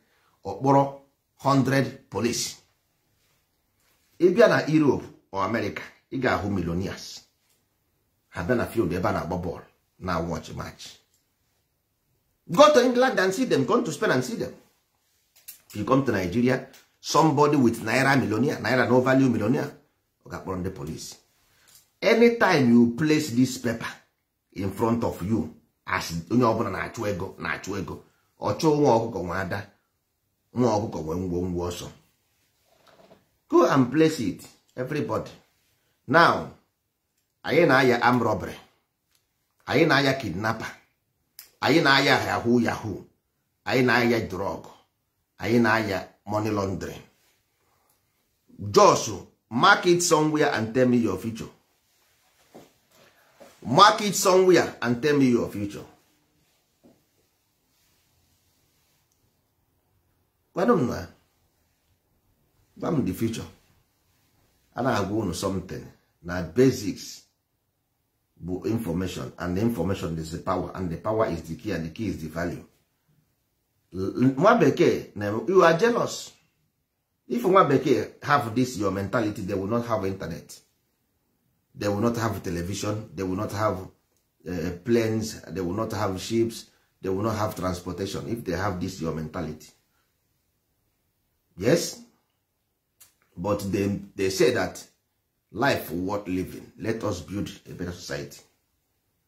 A: Ọkpọrọ 100 police. Ị bịa na Europe or America, ị ga-ahụ millionaires. Ha bịa na field ebe a na-agba bọọlụ na watch match. Go to England and see them. Go to Spain and see them. If you come to Nigeria, somebody with naira millionaire, naira no value millionaire, ọ ga-akpọrọ ndị police. Anytime you place this paper in front of you, as onye ọbụla na-achụ ego na-achụ ego, ọchụ nwa ọkụkọ nwe ada, nwa ọkụkọ nwe ngwongwo ọsọ. Go and place it, everybody. Now, anyị na-aya armed robbery, anyị na-aya kidnapper, anyị na-aya yahoo yahoo, anyị na-aya drug, anyị na-aya money laundering. Just mark it somewhere and tell me your future. Mark it somewhere and tell me your future. Gwanụ m na gwa m the future. A na-agwa unu something na basics bụ information, and the information is the power, and the power is the key, and the key is the value. Nwa bekee na you are jealous. If nwa bekee have this your mentality, they will not have internet, they will not have television, they will not have planes, they will not have ships, they will not have transportation if they have this your mentality. Yes, but they say that life worth living. Let us build a better society,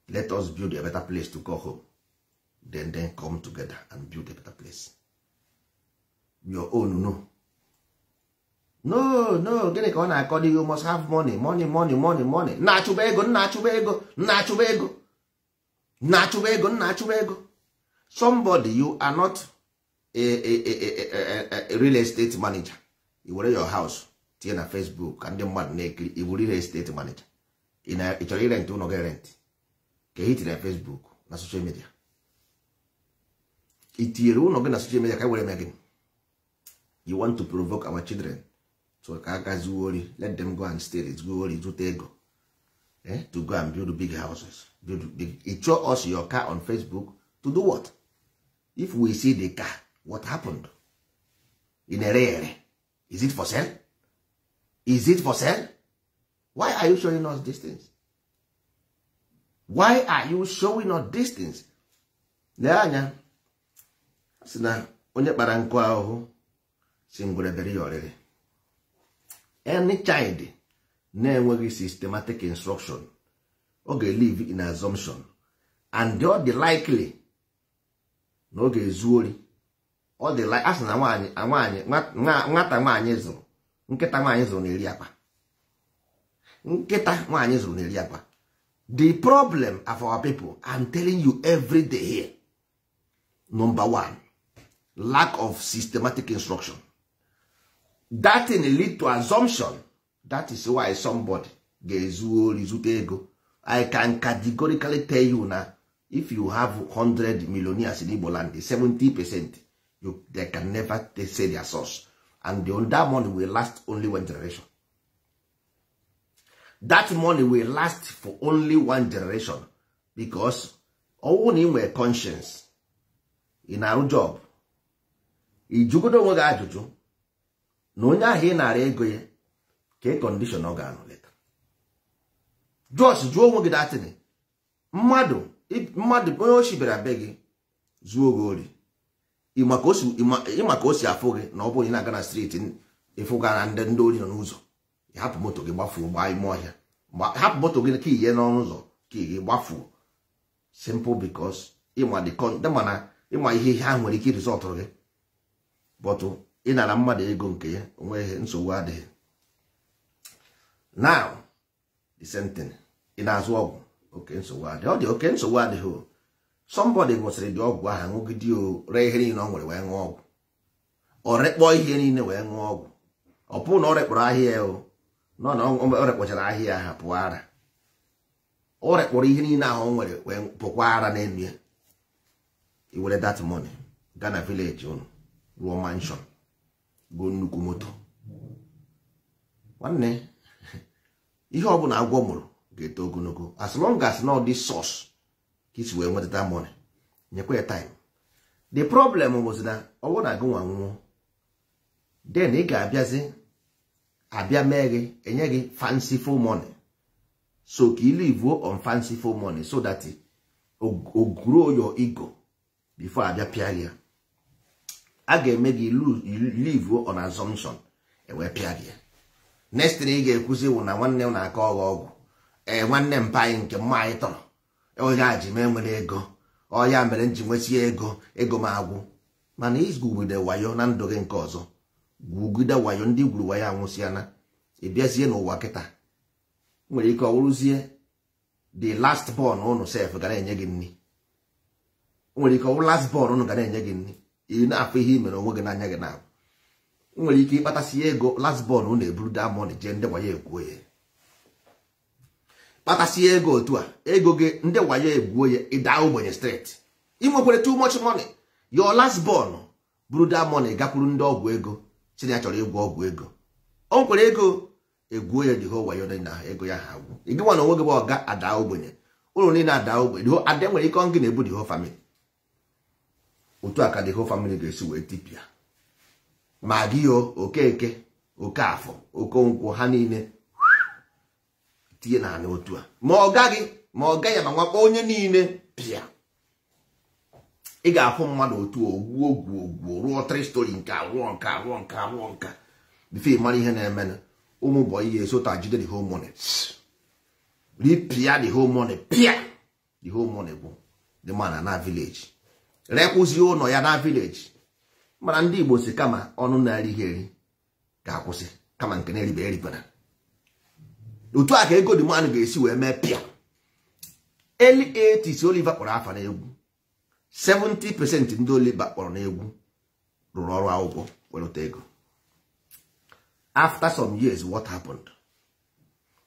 A: let us build a better place to go home, then come together and build a better place. Your own no no no, gịnị ka ọ na-akọ dị? You must have money, money, money, money, money. Na-achụba ego, na-achụba ego, na-achụba ego, na-achụba ego, na-achụba ego. Somebody, you are not a real estate manager. You were your house tinye na Facebook ka ndị mmadụ na-ekiri. Ị bụ real estate manager, ị chọrọ irent ụlọ gị, rent ka ị tiri na Facebook na social media. Ị tinyere ụlọ gị na social media ka e were mee gịnị? You want to provoke our children so ka aka zuo ori. Let them go and steal, zuo ori, zụta ego, to go and build big houses, build big. You show us your car on Facebook to do what? If we see the car, what happened? Ị na-ere ya ere? Is it for sale? Is it for sale? Why are you showing us these things? Why are you showing us these things? Lee anya, sị na onye kpara nkụ ahụhụ si ngwere bere ya ọrịrị. Any child na-enweghị systematic instruction, ọ ga-live in assumption, and ọ dị likely na ọ ga-ezu ori. Ọ dị a sị na nwaanyị nwaanyị nwata nwaanyị zụrụ nkịta, nwaanyị zụrụ na-eri akpa. Nkịta nwaanyị zụrụ na-eri akpa. The problem of our people, I'm telling you every day here, number one, lack of systematic instruction. That thing lead to assumption. That is why somebody ga-ezu ori zute ego. I can categorically tell you na if you have 100 millionaires in Igbo land, 70%, they can never say their source, and that money will last only one generation. That money will last for only one generation, because ọwụ na ị nwere conscience, ị na-arụ job, ị jụgodo onwe gị ajụjụ na onye ahụ ị nara ego ya, ka condition ọ ga-anọ later. Just jụọ onwe gị datin. Mmadụ onye ochi bịara be gị zuo gị ori, ịma ka o si afụ gị na ọ bụrụ na ị na-aga na street, ịfụga na ndị ori nọ n'ụzọ, hapụ moto gị gbafuo, gbaa ime ọhịa, hapụ moto gị ka ihe n'ọnụ ụzọ ka ị gbafuo. Simple, because ịma the mana ịma ihe ihe ahụ nwere ike result gị. But ị nara mmadụ ego nke ya, onweghị nsogbu adịghị. Now the same thing, ị na-azụ ọgwụ, oke nsogbu adịghị. Ọ dị oke nsogbu adịghị o. Somebody nwụsịrị dị ọgwụ ahụ, ṅụgide o, ree ihe niile ọ nwere wee ṅụọ ọgwụ. Ọ rekpọọ ihe niile wee ṅụọ ọgwụ. Ọ pụrụ na ọ rekpọrọ ahịa ya o nọ na ọ rekpọchara ahịa ha pụọ ara. Ọ rekpọrọ ihe niile ahụ o nwere wee pụkwa ara n'elu ya. I were that money gaa na village unu, rụọ mansion, go nnukwu moto. Nwanne, ihe ọbụla agwọ mụrụ ga-eto ogologo, as long as not this source ka isi wee nweta money. Nyekwa ya time. The problem bụ na ọ bụrụ na gị nwa nwụọ, then ị ga-abịazi abịa mee gị enye gị fanciful money, so ka ị live on fanciful money so that o grow your ego before abịa pịa gị ya. A ga-eme gị live on assumption, ewee pịa gị ya. Next thing ị ga-ekwuzi wụ na nwanne m na-akọ ọgwụ ọgwụ, ee, nwanne mpa anyị nke mma anyị tọrọ onye a ji m enwere ego, ọ ya mere m ji nwesie ego, ego m agwụ. Mana igwugide wayo na ndụ gị nke ọzọ, gwugide wayo, ndị gwuru wayo anwụsịana. Ị bịazie n'ụwa kịta, nwere ike ọ wụrụzie the last born ụnụ sef ga na-enye gị nri. Nwere ike ọ wụrụ last born ụnụ ga na-enye gị nri. Ị na-afụ ihe i mere onwe gị n'anya gị na. Nwere ike ịkpatasị ego last born unu eburu that money jee ndị wayo egwuo ya. Kpatasị ego otu a, ego gị ndị wayo egwuo ya, ịda ogbenye straight. Ị nwekwara too much money. Your last born buru that money gakwuru ndị ọgwụ ego, si na ya chọrọ ịgwọ ọgwụ ego. O nwekwara ego egwuo ya, the whole wayo na ego ya ha agwụ. Ị gịnwa na onwe gị bụ ọga ada ogbenye. Ụlọ niile ada ogbenye. Ada nwere ike ọ gị na-ebu the whole family. Otu a ka the whole family ga-esi wee tipịa. Ma gị o, Okeke, Okafọ, Okonkwo, ha niile tinye naanị otu a. Ma ọ gaghị, ma ọ gaghị, ma nwakpo onye niile pịa. Ị ga-afụ mmadụ otu ogwuo ogwuo ogwuo rụọ 3 story nke a, rụọ nke a, rụọ nke a, rụọ nke a. Before ị mara ihe na-emenụ, ụmụ bọyị ya esota jide the whole money. Ripịa the whole money, pịa the whole money bụ the man na village. Rekwụzie ụlọ ya na village. Mana ndị Igbo si kama ọnụ na-erighị eri ga-akwụsị, kama nke na-eribe eribana. Otu a ka ego dị mmanụ ga-esi wee mee pịa. Early 80s Oliver kpọrọ afa n'egwu. 70% ndị Oliver kpọrọ n'egwu rụrụ ọrụ akwụkwọ welụta ego. After some years, what happened?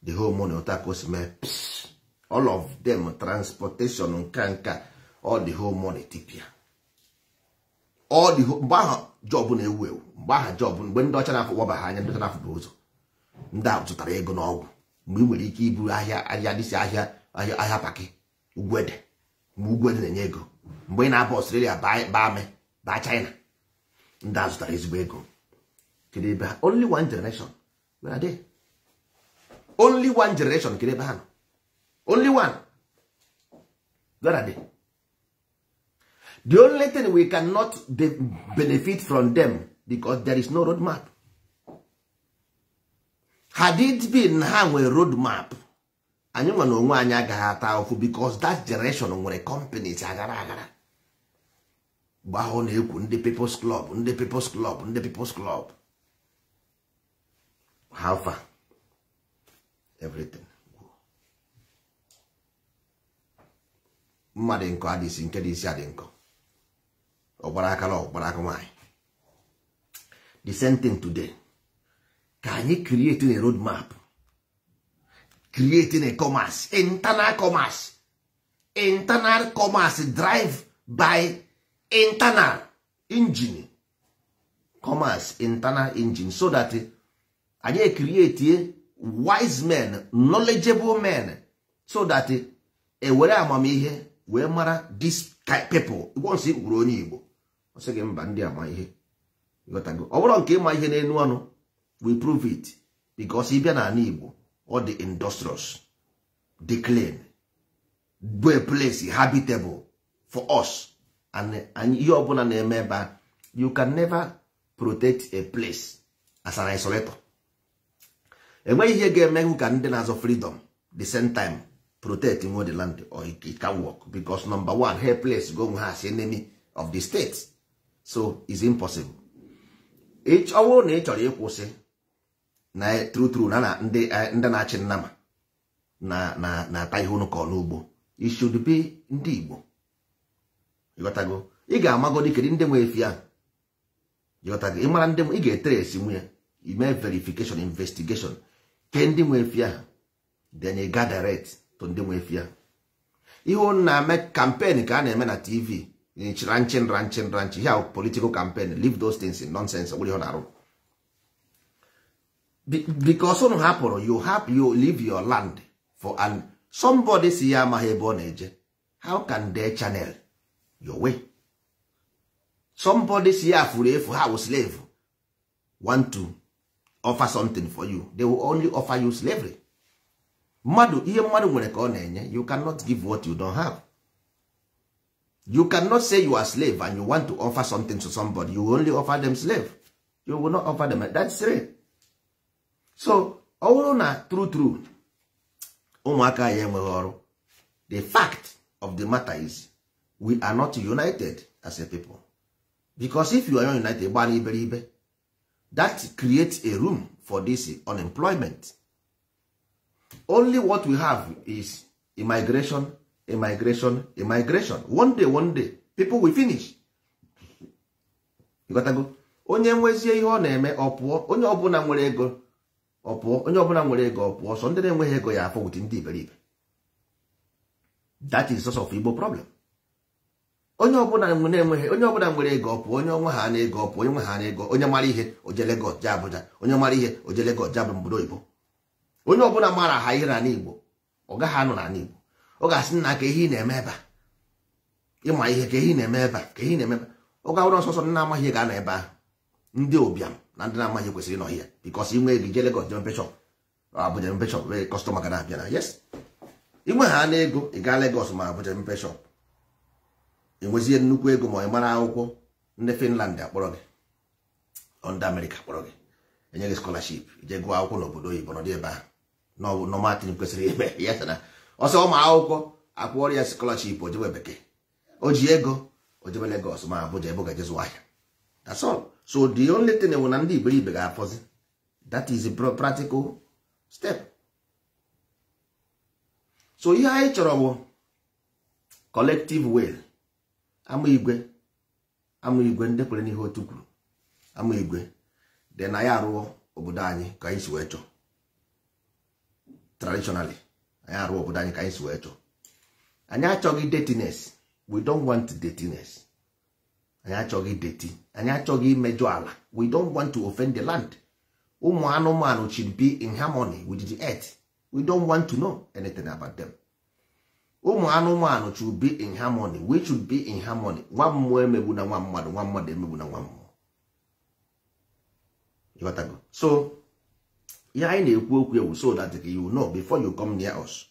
A: The whole money otu a ka o si mee pss. All of them transportation nka nka, all the whole money tipịa. All the whole, mgbe ahụ job na-ewu ewu, mgbe ahụ job, mgbe ndị ọcha na-afụ waba ha anya, ndị ọcha na-afụ bụ ụzọ, ndị a zụtara ego n'ọgwụ. Mgbe ị nwere ike iburu ahịa ahịa dịsị ahịa ahịa ahịa paki ugwuede, mgbe ugwuede na-enye ego, mgbe ị na-aba Australia, baa ame baa China, ndị a zụtara ezigbo ego. Kedu ebe ha? Only one generation, where are they? Only one generation, kedu ebe ha nọ? Only one, where are they? The only thing we cannot benefit from them because there is no roadmap. Had it been ha nwere roadmap, anyị nwa na onwe anyị agaghị ata ahụhụ because that generation nwere companies aghara aghara. Mgbe ahụ na-ekwu ndị People's Club, ndị People's Club, ndị People's Club. How far? Everything. Mmadụ nkọ adịsị nke dị isi adị nkọ. Ọ gbara aka na ọ gbara aka nwaanyị. The same thing today. Ka anyị create a road map, creating a commerce, internal commerce, internal commerce drive by internal engine, commerce internal engine, so that anyị create wise men, knowledgeable men, so that ewere amamihe wee mara these people. Once ị kwuru onye Igbo, ọ sị gị mba ndị ama ihe. Ịghọtago? Ọ bụrụ nke ịma ihe n'elu ọnụ, we prove it because ị bịa n'ala Igbo, ọ dị industrious, dị clean, bụ a place habitable for us. And ihe ọbụla na-eme ebe a, you can never protect a place as an isolator. Enweghị ihe ga-eme ka ndị na-azọ freedom the same time protect nwe the land, or it can work because number one, her place go ha as enemy of the state, so it's impossible. Ọ bụrụ na ị chọrọ ịkwụsị na true true na ndị na-achị nnama na na na-ata ihe unu kọ n'ugbo, it should be ndị Igbo. Ịghọtago? Ị ga-amagodi kedu ndị nwe efi ahụ. Ịghọtago? Ị mara ndị ị ga-etresi nwunye, ime verification, investigation, ke ndị nwe efi ahụ, then you gather direct to ndị nwe efi ahụ. Ihe unu na-eme campaign ka a na-eme na TV, ranching ranching ranching, here political campaign, leave those things in nonsense. Ọ bụrụ ihe ọ na-arụ. Because unu hapụrụ, you have you leave your land for and somebody si ya amaghị ebe ọ na-eje. How can they channel your way? Somebody si ya furu efu, ha wụ slave, want to offer something for you, they will only offer you slavery. Mmadụ ihe mmadụ nwere ka ọ na-enye. You cannot give what you don't have. You cannot say you are slave and you want to offer something to somebody. You will only offer them slave. You will not offer them. That's it. So ọ bụrụ na true true ụmụaka ya enweghị ọrụ, the fact of the matter is we are not united as a people. Because if you are not united, gbaa n'iberibe, that creates a room for this unemployment. Only what we have is immigration, immigration, immigration. One day, people will finish. You got to go. Onye nwezie ihe ọ na-eme ọ pụọ. Onye ọbụla nwere ego ọ pụọ. Onye ọbụla nwere ego ọ pụọ. Sọ ndị na-enweghị ego ya afọ wit ndị iberibe. That is source of Igbo problem. Onye ọbụla na-enweghị, onye ọbụla nwere ego ọ pụọ. Onye onwe ha na ego ọ pụọ. Onye nwe ha na ego. Onye mara ihe oje Lagos jee Abuja. Onye mara ihe oje Lagos jee obodo oyibo. Onye ọbụla mara ha ihe n'ala Igbo ọ gaghị anọ n'ala Igbo. Ọ ga-asị nna ka ihe ị na-eme ebe a, ịma ihe ka ihe ị na-eme ebe a, ka ihe ị na-eme ebe a. Ọ ga-awụrụ ọsọsọ ndị na-amaghị ihe ga-anọ ebe ahụ. Ndị ụbịam na ndị na-amaghị kwesịrị ịnọ here, because inwe ego ije Lagos jee mepe shop, Abuja mepe shop, wee customer ga na-abịa na yes. Inwe ha na ego ị gaa Lagos ma Abuja mepe shop, enwezie nnukwu ego ma ị mara akwụkwọ, ndị Finland akpọrọ gị, ndị Amerịka akpọrọ gị, enye gị scholarship, ije gụọ akwụkwọ n'obodo oyibo, nọdụ ebe ahụ. Normal kwesịrị ime ya sị na ọsọ ụmụ akwụkwọ akwụọrọ ya scholarship, o jebe bekee, o ji ego o jebe Lagos ma Abuja ebe ọ ga-eje zụọ ahịa. That's all. So the only thing bụ na ndị iberibe ga-afọzi. That is a practical step. So ihe anyị chọrọ bụ collective will. Ama igwe, ama igwe, ndị kwere n'ihe otu kwuru, ama igwe dị na ya arụọ obodo anyị ka anyị si wee chọọ. Traditionally, anyị arụọ obodo anyị ka anyị si wee chọọ. Anyị achọghị dirtiness. We don't want dirtiness. Anyị achọghị dirty. Anyị achọghị imejọ ala. We don't want to offend the land. Ụmụ anụmanụ should be in harmony with the earth. We don't want to know anything about them. Ụmụ anụmanụ should be in harmony. We should be in harmony. Nwa mmụọ emegbu na nwa mmadụ, nwa mmadụ emegbu na nwa mmụọ. Ịghọtago? So ihe anyị na-ekwu okwu ewu so that you know before you come near us.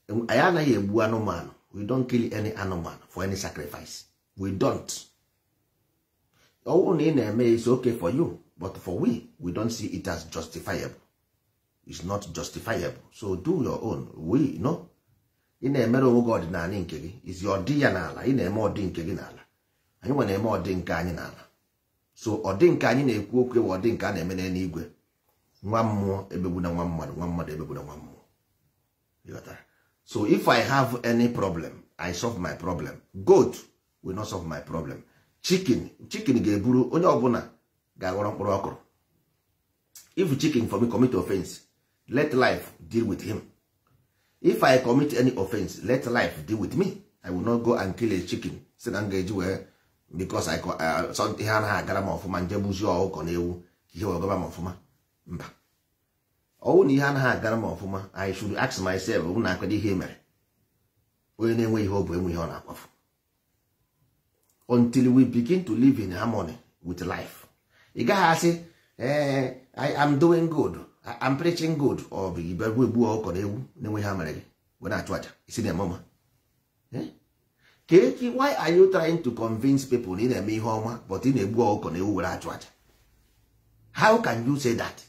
A: Anyị anaghị egbu anụmanụ. We don't kill any anụmanụ for any sacrifice. We don't. Ọ bụrụ na ị na-eme, is okay for you, but for we don't see it as justifiable. It's not justifiable. So do your own. We no, ị na-emere onwe gị ọdịnala nke gị is ọdị ya n'ala. Ị na-eme ọdị nke gị n'ala, anyị nwe na-eme ọdị nke anyị n'ala. So ọdị nke anyị na-ekwu okwu ewu ọdị nke a na-eme n'eluigwe. Nwa mmụọ ebegbuna nwa mmadụ, nwa mmadụ ebegbuna nwa mmụọ. Ịghọtara? So if I have any problem, I solve my problem. Goat will not solve my problem. Chicken, chicken ga-eburu onye ọbụla ga-aghọrọ mkpụrụ ọkụrụ. If chicken for me commit offense, let life deal with him. If I commit any offense, let life deal with me. I will not go and kill a chicken si na m ga-eji wee because I ihe anaghị agara m ọfụma, nje gbuzie ọkụkọ na ewu ihe wee gaba m ọfụma. Mba, ọwụ na ihe anaghị agara m ọfụma, I should ask myself bụ na akwado ihe mere. Onye na-enwe ihe ọ bụ enwe ihe ọ na-akwafu. Until we begin to live in harmony with life, ị gaghị asị, "Ee, I am doing good, I am preaching good." Ọ bụ ibe egbu ọkụkọ na ewu na-enwe ha mere gị wee na-achụ aja isi na-eme ọma ka echi. Why are you trying to convince people na ị na-eme ihe ọma, but ị na-egbu ọkụkọ na ewu were achụ aja? How can you say that?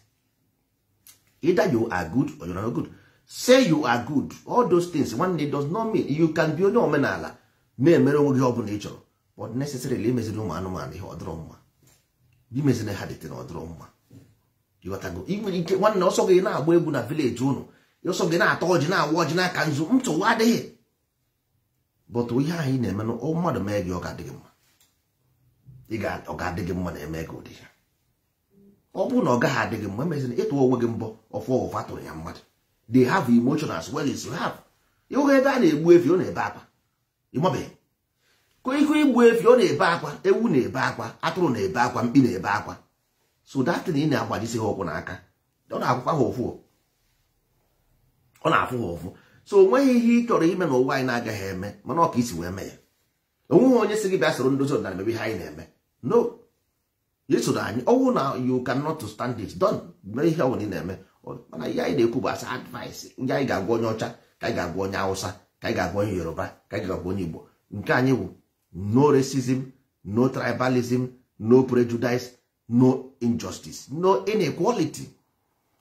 A: Either you are good or you are not good. Say you are good. All those things, nwanne, does not mean you can be onye omenala na-emere onwe gị ọ bụla ị chọrọ, but necessarily imeziri ụmụ anụmanụ ihe ọdịrọ mma, imeziri ha dịtị na ọdịrọ mma. Ịghọtago? Ị nwere ike, nwanne, ọsọ gị na-agba egwu na village ụnụ, ọsọ gị na-ata ọjị, na-awa ọjị n'aka nzu, ntụwa adịghị, but ihe ahụ ị na-eme na mmadụ mee gị, ọ ga-adị gị mma. Ọ ga-adị gị mma na eme gị ụdị ya? Ọ bụrụ na ọ gaghị adị gị mma, emezina. Ịtụ onwe gị mbọ ọfụ ọfụ atụrụ ya mmadụ. They have emotion as well as you have. Ịhụ ebe a na-egbu efi, ọ na-ebe akwa. Ịmabeghị ihu igbu efi, ọ na-ebe akwa. Ewu na-ebe akwa, atụrụ na-ebe akwa, mkpi na-ebe akwa. So that thing ị na-agbajisi ha ụkwụ n'aka, ọ na-akwụkwa ha ụfụ, ọ na-afụ ha ụfụ. So o nweghị ihe ị chọrọ ime n'ụwa anyị na-agaghị eme, mana ọ ka isi wee mee ya. Onweghị onye si gị bịa soro ndozi ọdịnala mebe ihe anyị na-eme. No, isoro anyị ọwụ na you cannot stand it, don mee ihe ọ bụla ị na-eme. Mana ihe anyị na-ekwu bụ asa advice ndị anyị ga-agwa onye ọcha, ka anyị ga-agwa onye Hausa, ka anyị ga-agwa onye Yoruba, ka anyị ga-agwa onye Igbo. Nke anyị bụ no racism, no tribalism, no prejudice, no injustice, no inequality.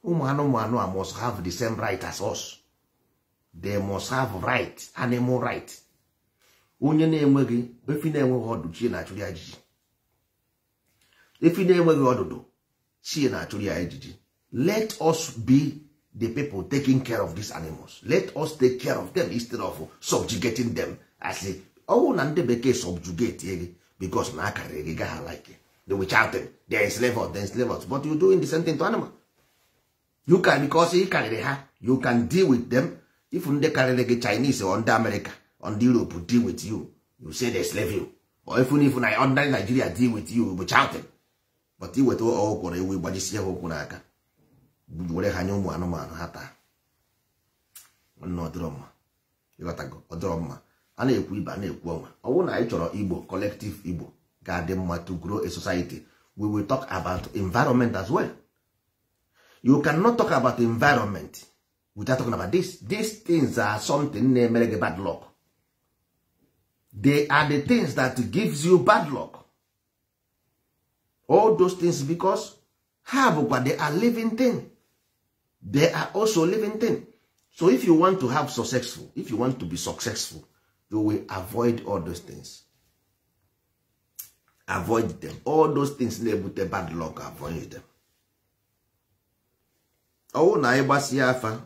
A: Ụmụ anụmanụ a must have the same right as us. They must have right, animal right. Onye na-enweghị efi na-enweghị ọdụ, chi na-achụrụ ya ijiji. Efi na-enweghị ọdụdụ, chi na-achụrụ ya ijiji. Let us be the people taking care of these animals. Let us take care of them instead of subjugating them. As ọwụ na ndị bekee subjugate gị because na akarịrị gị, gaha like They were shouting, they enslave us, they enslave us. But you doing the same thing to animal. You can, because ị karịrị ha, you can deal with them. If ndị karịrị gị Chinese or ndị America or ndị Europe deal with you, you say they slave you. Or if na ordinary Nigeria deal with you, you be shouting. But i weta ọkwụrụ ewu gbajisie ha ụkwụ n'aka, were ha nye ụmụ anụmanụ ha taa. Nwanne, ọdịrọ mma. Ịghọtago? Ọdịrọ mma. A na-ekwu ibe, a na-ekwu ọnwa. Ọ bụrụ na anyị chọrọ Igbo collective, Igbo ga-adị mma, to grow a society, we will talk about environment as well. You cannot talk about environment without talking about this. These things are something na-emere gị bad luck. They are the things that gives you bad luck, all those things, because ha bụkwa, they are living thing. They are also living thing. So if you want to have successful, if you want to be successful, you will avoid all those things. Avoid them. All those things na-ebute bad luck, avoid them. Ọwụ na anyị gbasie afa,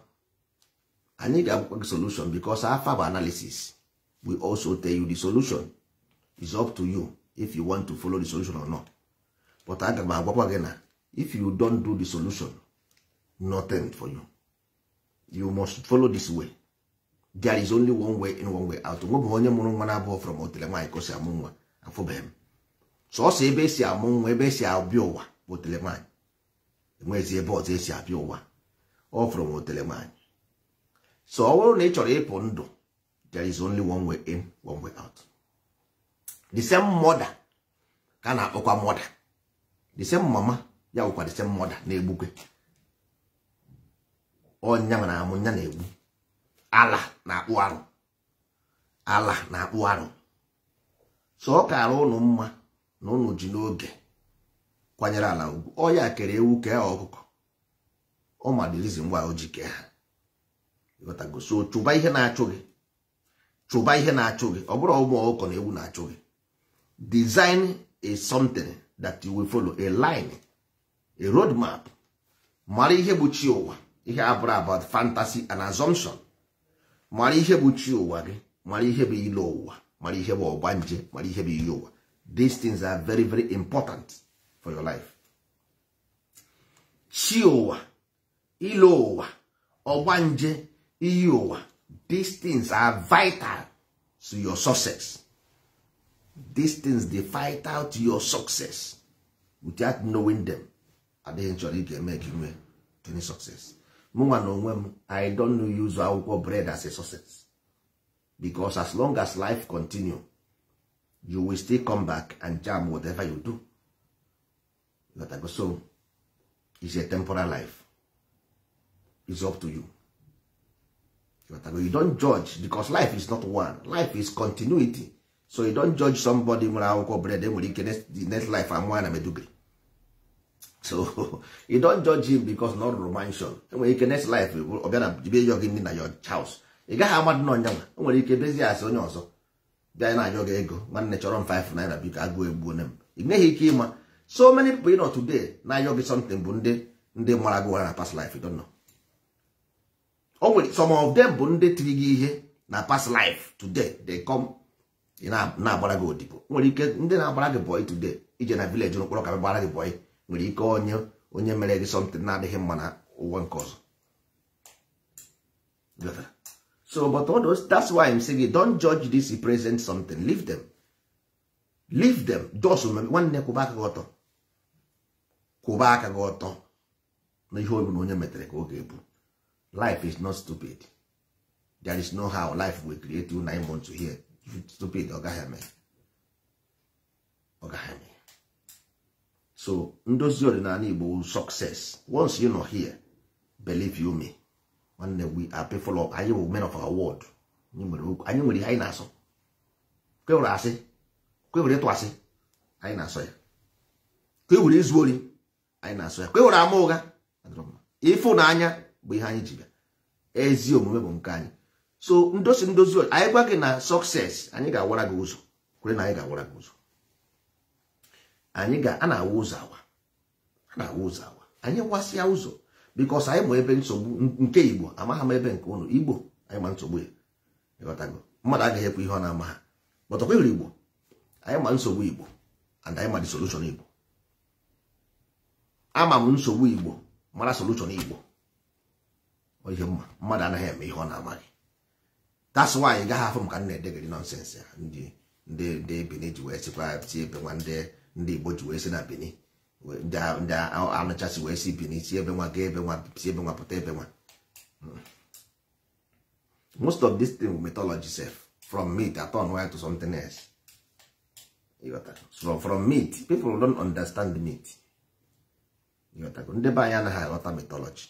A: anyị ga-agwakwa gị solution, because afa bụ analysis. We also tell you the solution. Is up to you if you want to follow the solution or not. But aga m agwakwa gị na if you don't do the solution, nothing for you. You must follow this way. There is only one way in, one way out. Nwebụ onye mụrụ nwa na-abụọ from otele nwaanyị ka o si amụ nwa. Afụbeghị m sọsọ ebe esi amụ nwa, ebe esi abịa ụwa bụ otele nwaanyị. Enwezi ebe ọzọ esi abịa ụwa? Ọ from otele nwaanyị. So ọ bụrụ na ị chọrọ ịpụ ndụ, there is only one way in, one way out. The same mother ka a na-akpọkwa mother, the same mama ya bụkwa the same mother na-egbukwe ọnya na amụ nya na-egbu. Ala na-akpụ arụ, ala na-akpụ arụ. So ọ kara ụnụ mma na ụnụ ji n'oge kwanyere ala ugwu. Ọ ya kere ewu, kee ọkụkọ. Ọ ma the reason why o ji kee ha. Ịghọtago? So chụba ihe na-achụ gị, chụba ihe na-achụ gị. Ọ bụrụ ụmụ ọkụkọ na ewu na-achụ gị, design is something that you will follow, a line, a road map. Mara ihe bụ chi ụwa. Ihe abụrụ about fantasy and assumption. Mara ihe bụ chi ụwa gị, mara ihe bụ ile ụwa, mara ihe bụ ọgbanje, mara ihe bụ ihe ụwa. These things are very, very important for your life. Chi ụwa, ile ụwa, ọgbanje, iyi ụwa, these things are vital to your success. These things, they vital to your success. Without knowing them, adịghị nchọrọ ị ga-eme ka nwee any success. Mụnwa na onwe m, I don't use akwụkwọ bread as a success, because as long as life continue, you will still come back and jam whatever you do. Ghọtago? So it's a temporal life. It's up to you. Ghọtago? You don't judge, because life is not one. Life is continuity. So you don't judge somebody nwere akwụkwọ bread. Enwere ike the next life amụọ na Maiduguri. So you don't judge him because na ọ rụrụ mansion. Enwere ike next life ọ bịa na bịa yọ gị nri na your house. Ị gaghị amadụ na ọnyanwa. O nwere ike bezie asị onye ọzọ bịa na-ayọ gị ego, "Nwanne, chọrọ m 5 naira, biko, agụụ egbuo m." Ị nweghị ike ịma. So many people you know today na-ayọ gị something bụ ndị mara gị ụra na past life. You don't know. O nwere some of them bụ ndị tiri gị ihe na past life. Today they come, ị na-agbara gị odibo. Nwere ike ndị na-agbara gị boy today, ije na village mkpọrọ ka gbara gị boy, nwere ike onye mere gị something na-adịghị mma na ụwa nke ọzọ. So but all those, that's why I'm saying, don't judge this present something. Leave them, leave them. Just nwanne, kwụba aka gị ọtọ, kwụba aka gị ọtọ na ihe ọbụla onye metere ka ọ ga-ebu. Life is not stupid. There is no how life will create you 9 months here stupid. Ọ gaghị eme, ọ gaghị eme. So ndozi ọdịnala Igbo success, once you nọ here, believe you me, nwanne, we are people of, anyị bụ men of our word. Anyị nwere ihe anyị na-asọ. Kwewere asị, kwewere ịtụ asị, anyị na-asọ ya. Kwewere izu ori, anyị na-asọ ya. Kwewere ama ụgha, ịfụnanya bụ ihe anyị ji bịa. Ezi omume bụ nke anyị. So ndozi anyị gwa gị na success, anyị ga-awara gị ụzọ. Kwere na anyị ga-awara gị ụzọ. Anyị ga a na-awa ụzọ awa, a na-awa ụzọ awa. Anyị wasịa ụzọ, because anyị ma ebe nsogbu nke Igbo. Amaghị m ebe nke ụnụ. Igbo anyị ma nsogbu ya. Ịghọtago? Mmadụ agaghị ekwu ihe ọ na-ama ha, but ọkwa Igbo, anyị ma nsogbu Igbo and anyị ma the solution Igbo. Ama m nsogbu Igbo, mara solution Igbo. Ihe mma mmadụ anaghị eme ihe ọ na-amaghị. That's why ị gaghị afụ m ka m na-edegịrị nonsense ya. Ndị Benin ji wee sịkwa si ebe nwa, ndị Igbo ji wee si na Benin, ndị anụchasị wee si Benin, si ebe nwa gaa ebe nwa, si ebe nwa pụta ebe nwa. Most of this thing, mythology sef, from myth turn way to something else. So from myth, people don't understand myth. Ndị be anyị anaghị aghọta mythology,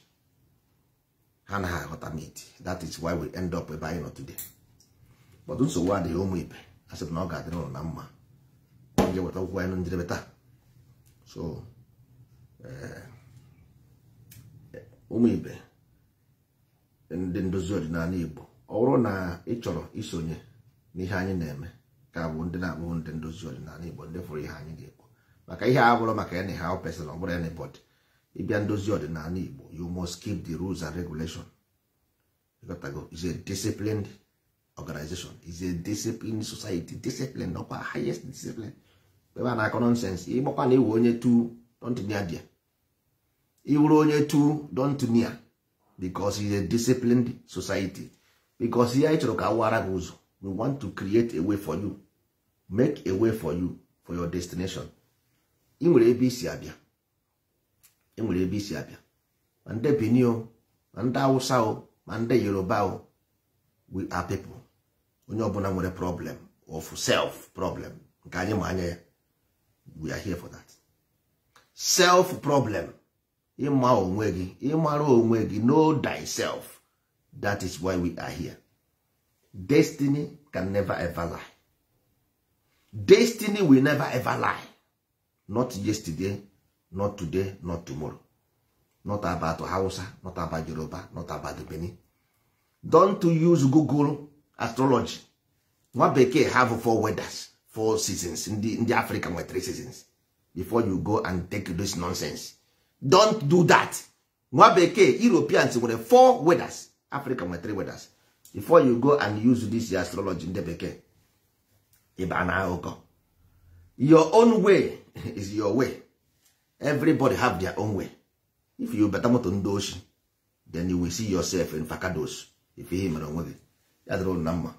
A: ha anaghị aghọta myth. That is why we end up ebe anyị nọ today. But nsogbu adịghị, ụmụ ibe. A sị m na ọ ga-adịrị ụnụ na mma. Ndị weta akwụkwọ anyị njedebe taa. So ụmụ ibe, ndị ndozi ọdịnala Igbo, ọ bụrụ na ị chọrọ isonye n'ihe anyị na-eme, ka bụ ndị na-abụghị ndị ndozi ọdịnala Igbo, ndị fụrụ ihe anyị ga-ekwu maka ihe a bụrụ maka anyhow person, ọ bụrụ anybody ịbịa ndozi ọdịnala Igbo, you must keep the rules and regulation. You got to go. It's a disciplined organization, it's a disciplined society. Discipline ọkwa highest discipline. Ebe a na-akọ nonsense, ịgbakwa na iwu onye tu, don't near there. Iwuru onye tu, don't near, because it's a disciplined society. Because ihe anyị chọrọ ka awara gị ụzọ, we want to create a way for you, make a way for you for your destination. Ị nwere ebe isi abịa, ị nwere ebe isi abịa. Ma ndị Benin o, ma ndị Hausa o, ma ndị Yoruba o, we are people. Onye ọbụla nwere problem of self problem nke anyị ma anya ya, we are here for that self problem. Ịma onwe gị, ịmara onwe gị, know thyself. That is why we are here. Destiny can never ever lie. Destiny will never ever lie. Not yesterday, not today, not tomorrow. Not about Hausa, not about Yoruba, not about the Benin. Don't use Google astrology. Nwa bekee have four weathers, four seasons. Ndị Africa nwere three seasons. Before you go and take this nonsense, don't do that. Nwa bekee, Europeans nwere four weathers, Africa nwere three weathers. Before you go and use this astrology ndị bekee, ịba na akụkọ. Your own way is your way. Everybody have their own way. If you beta moto ndị oshi, then you will see yourself in fakados. If ihe mere onwe gị, ya dịrị na mma.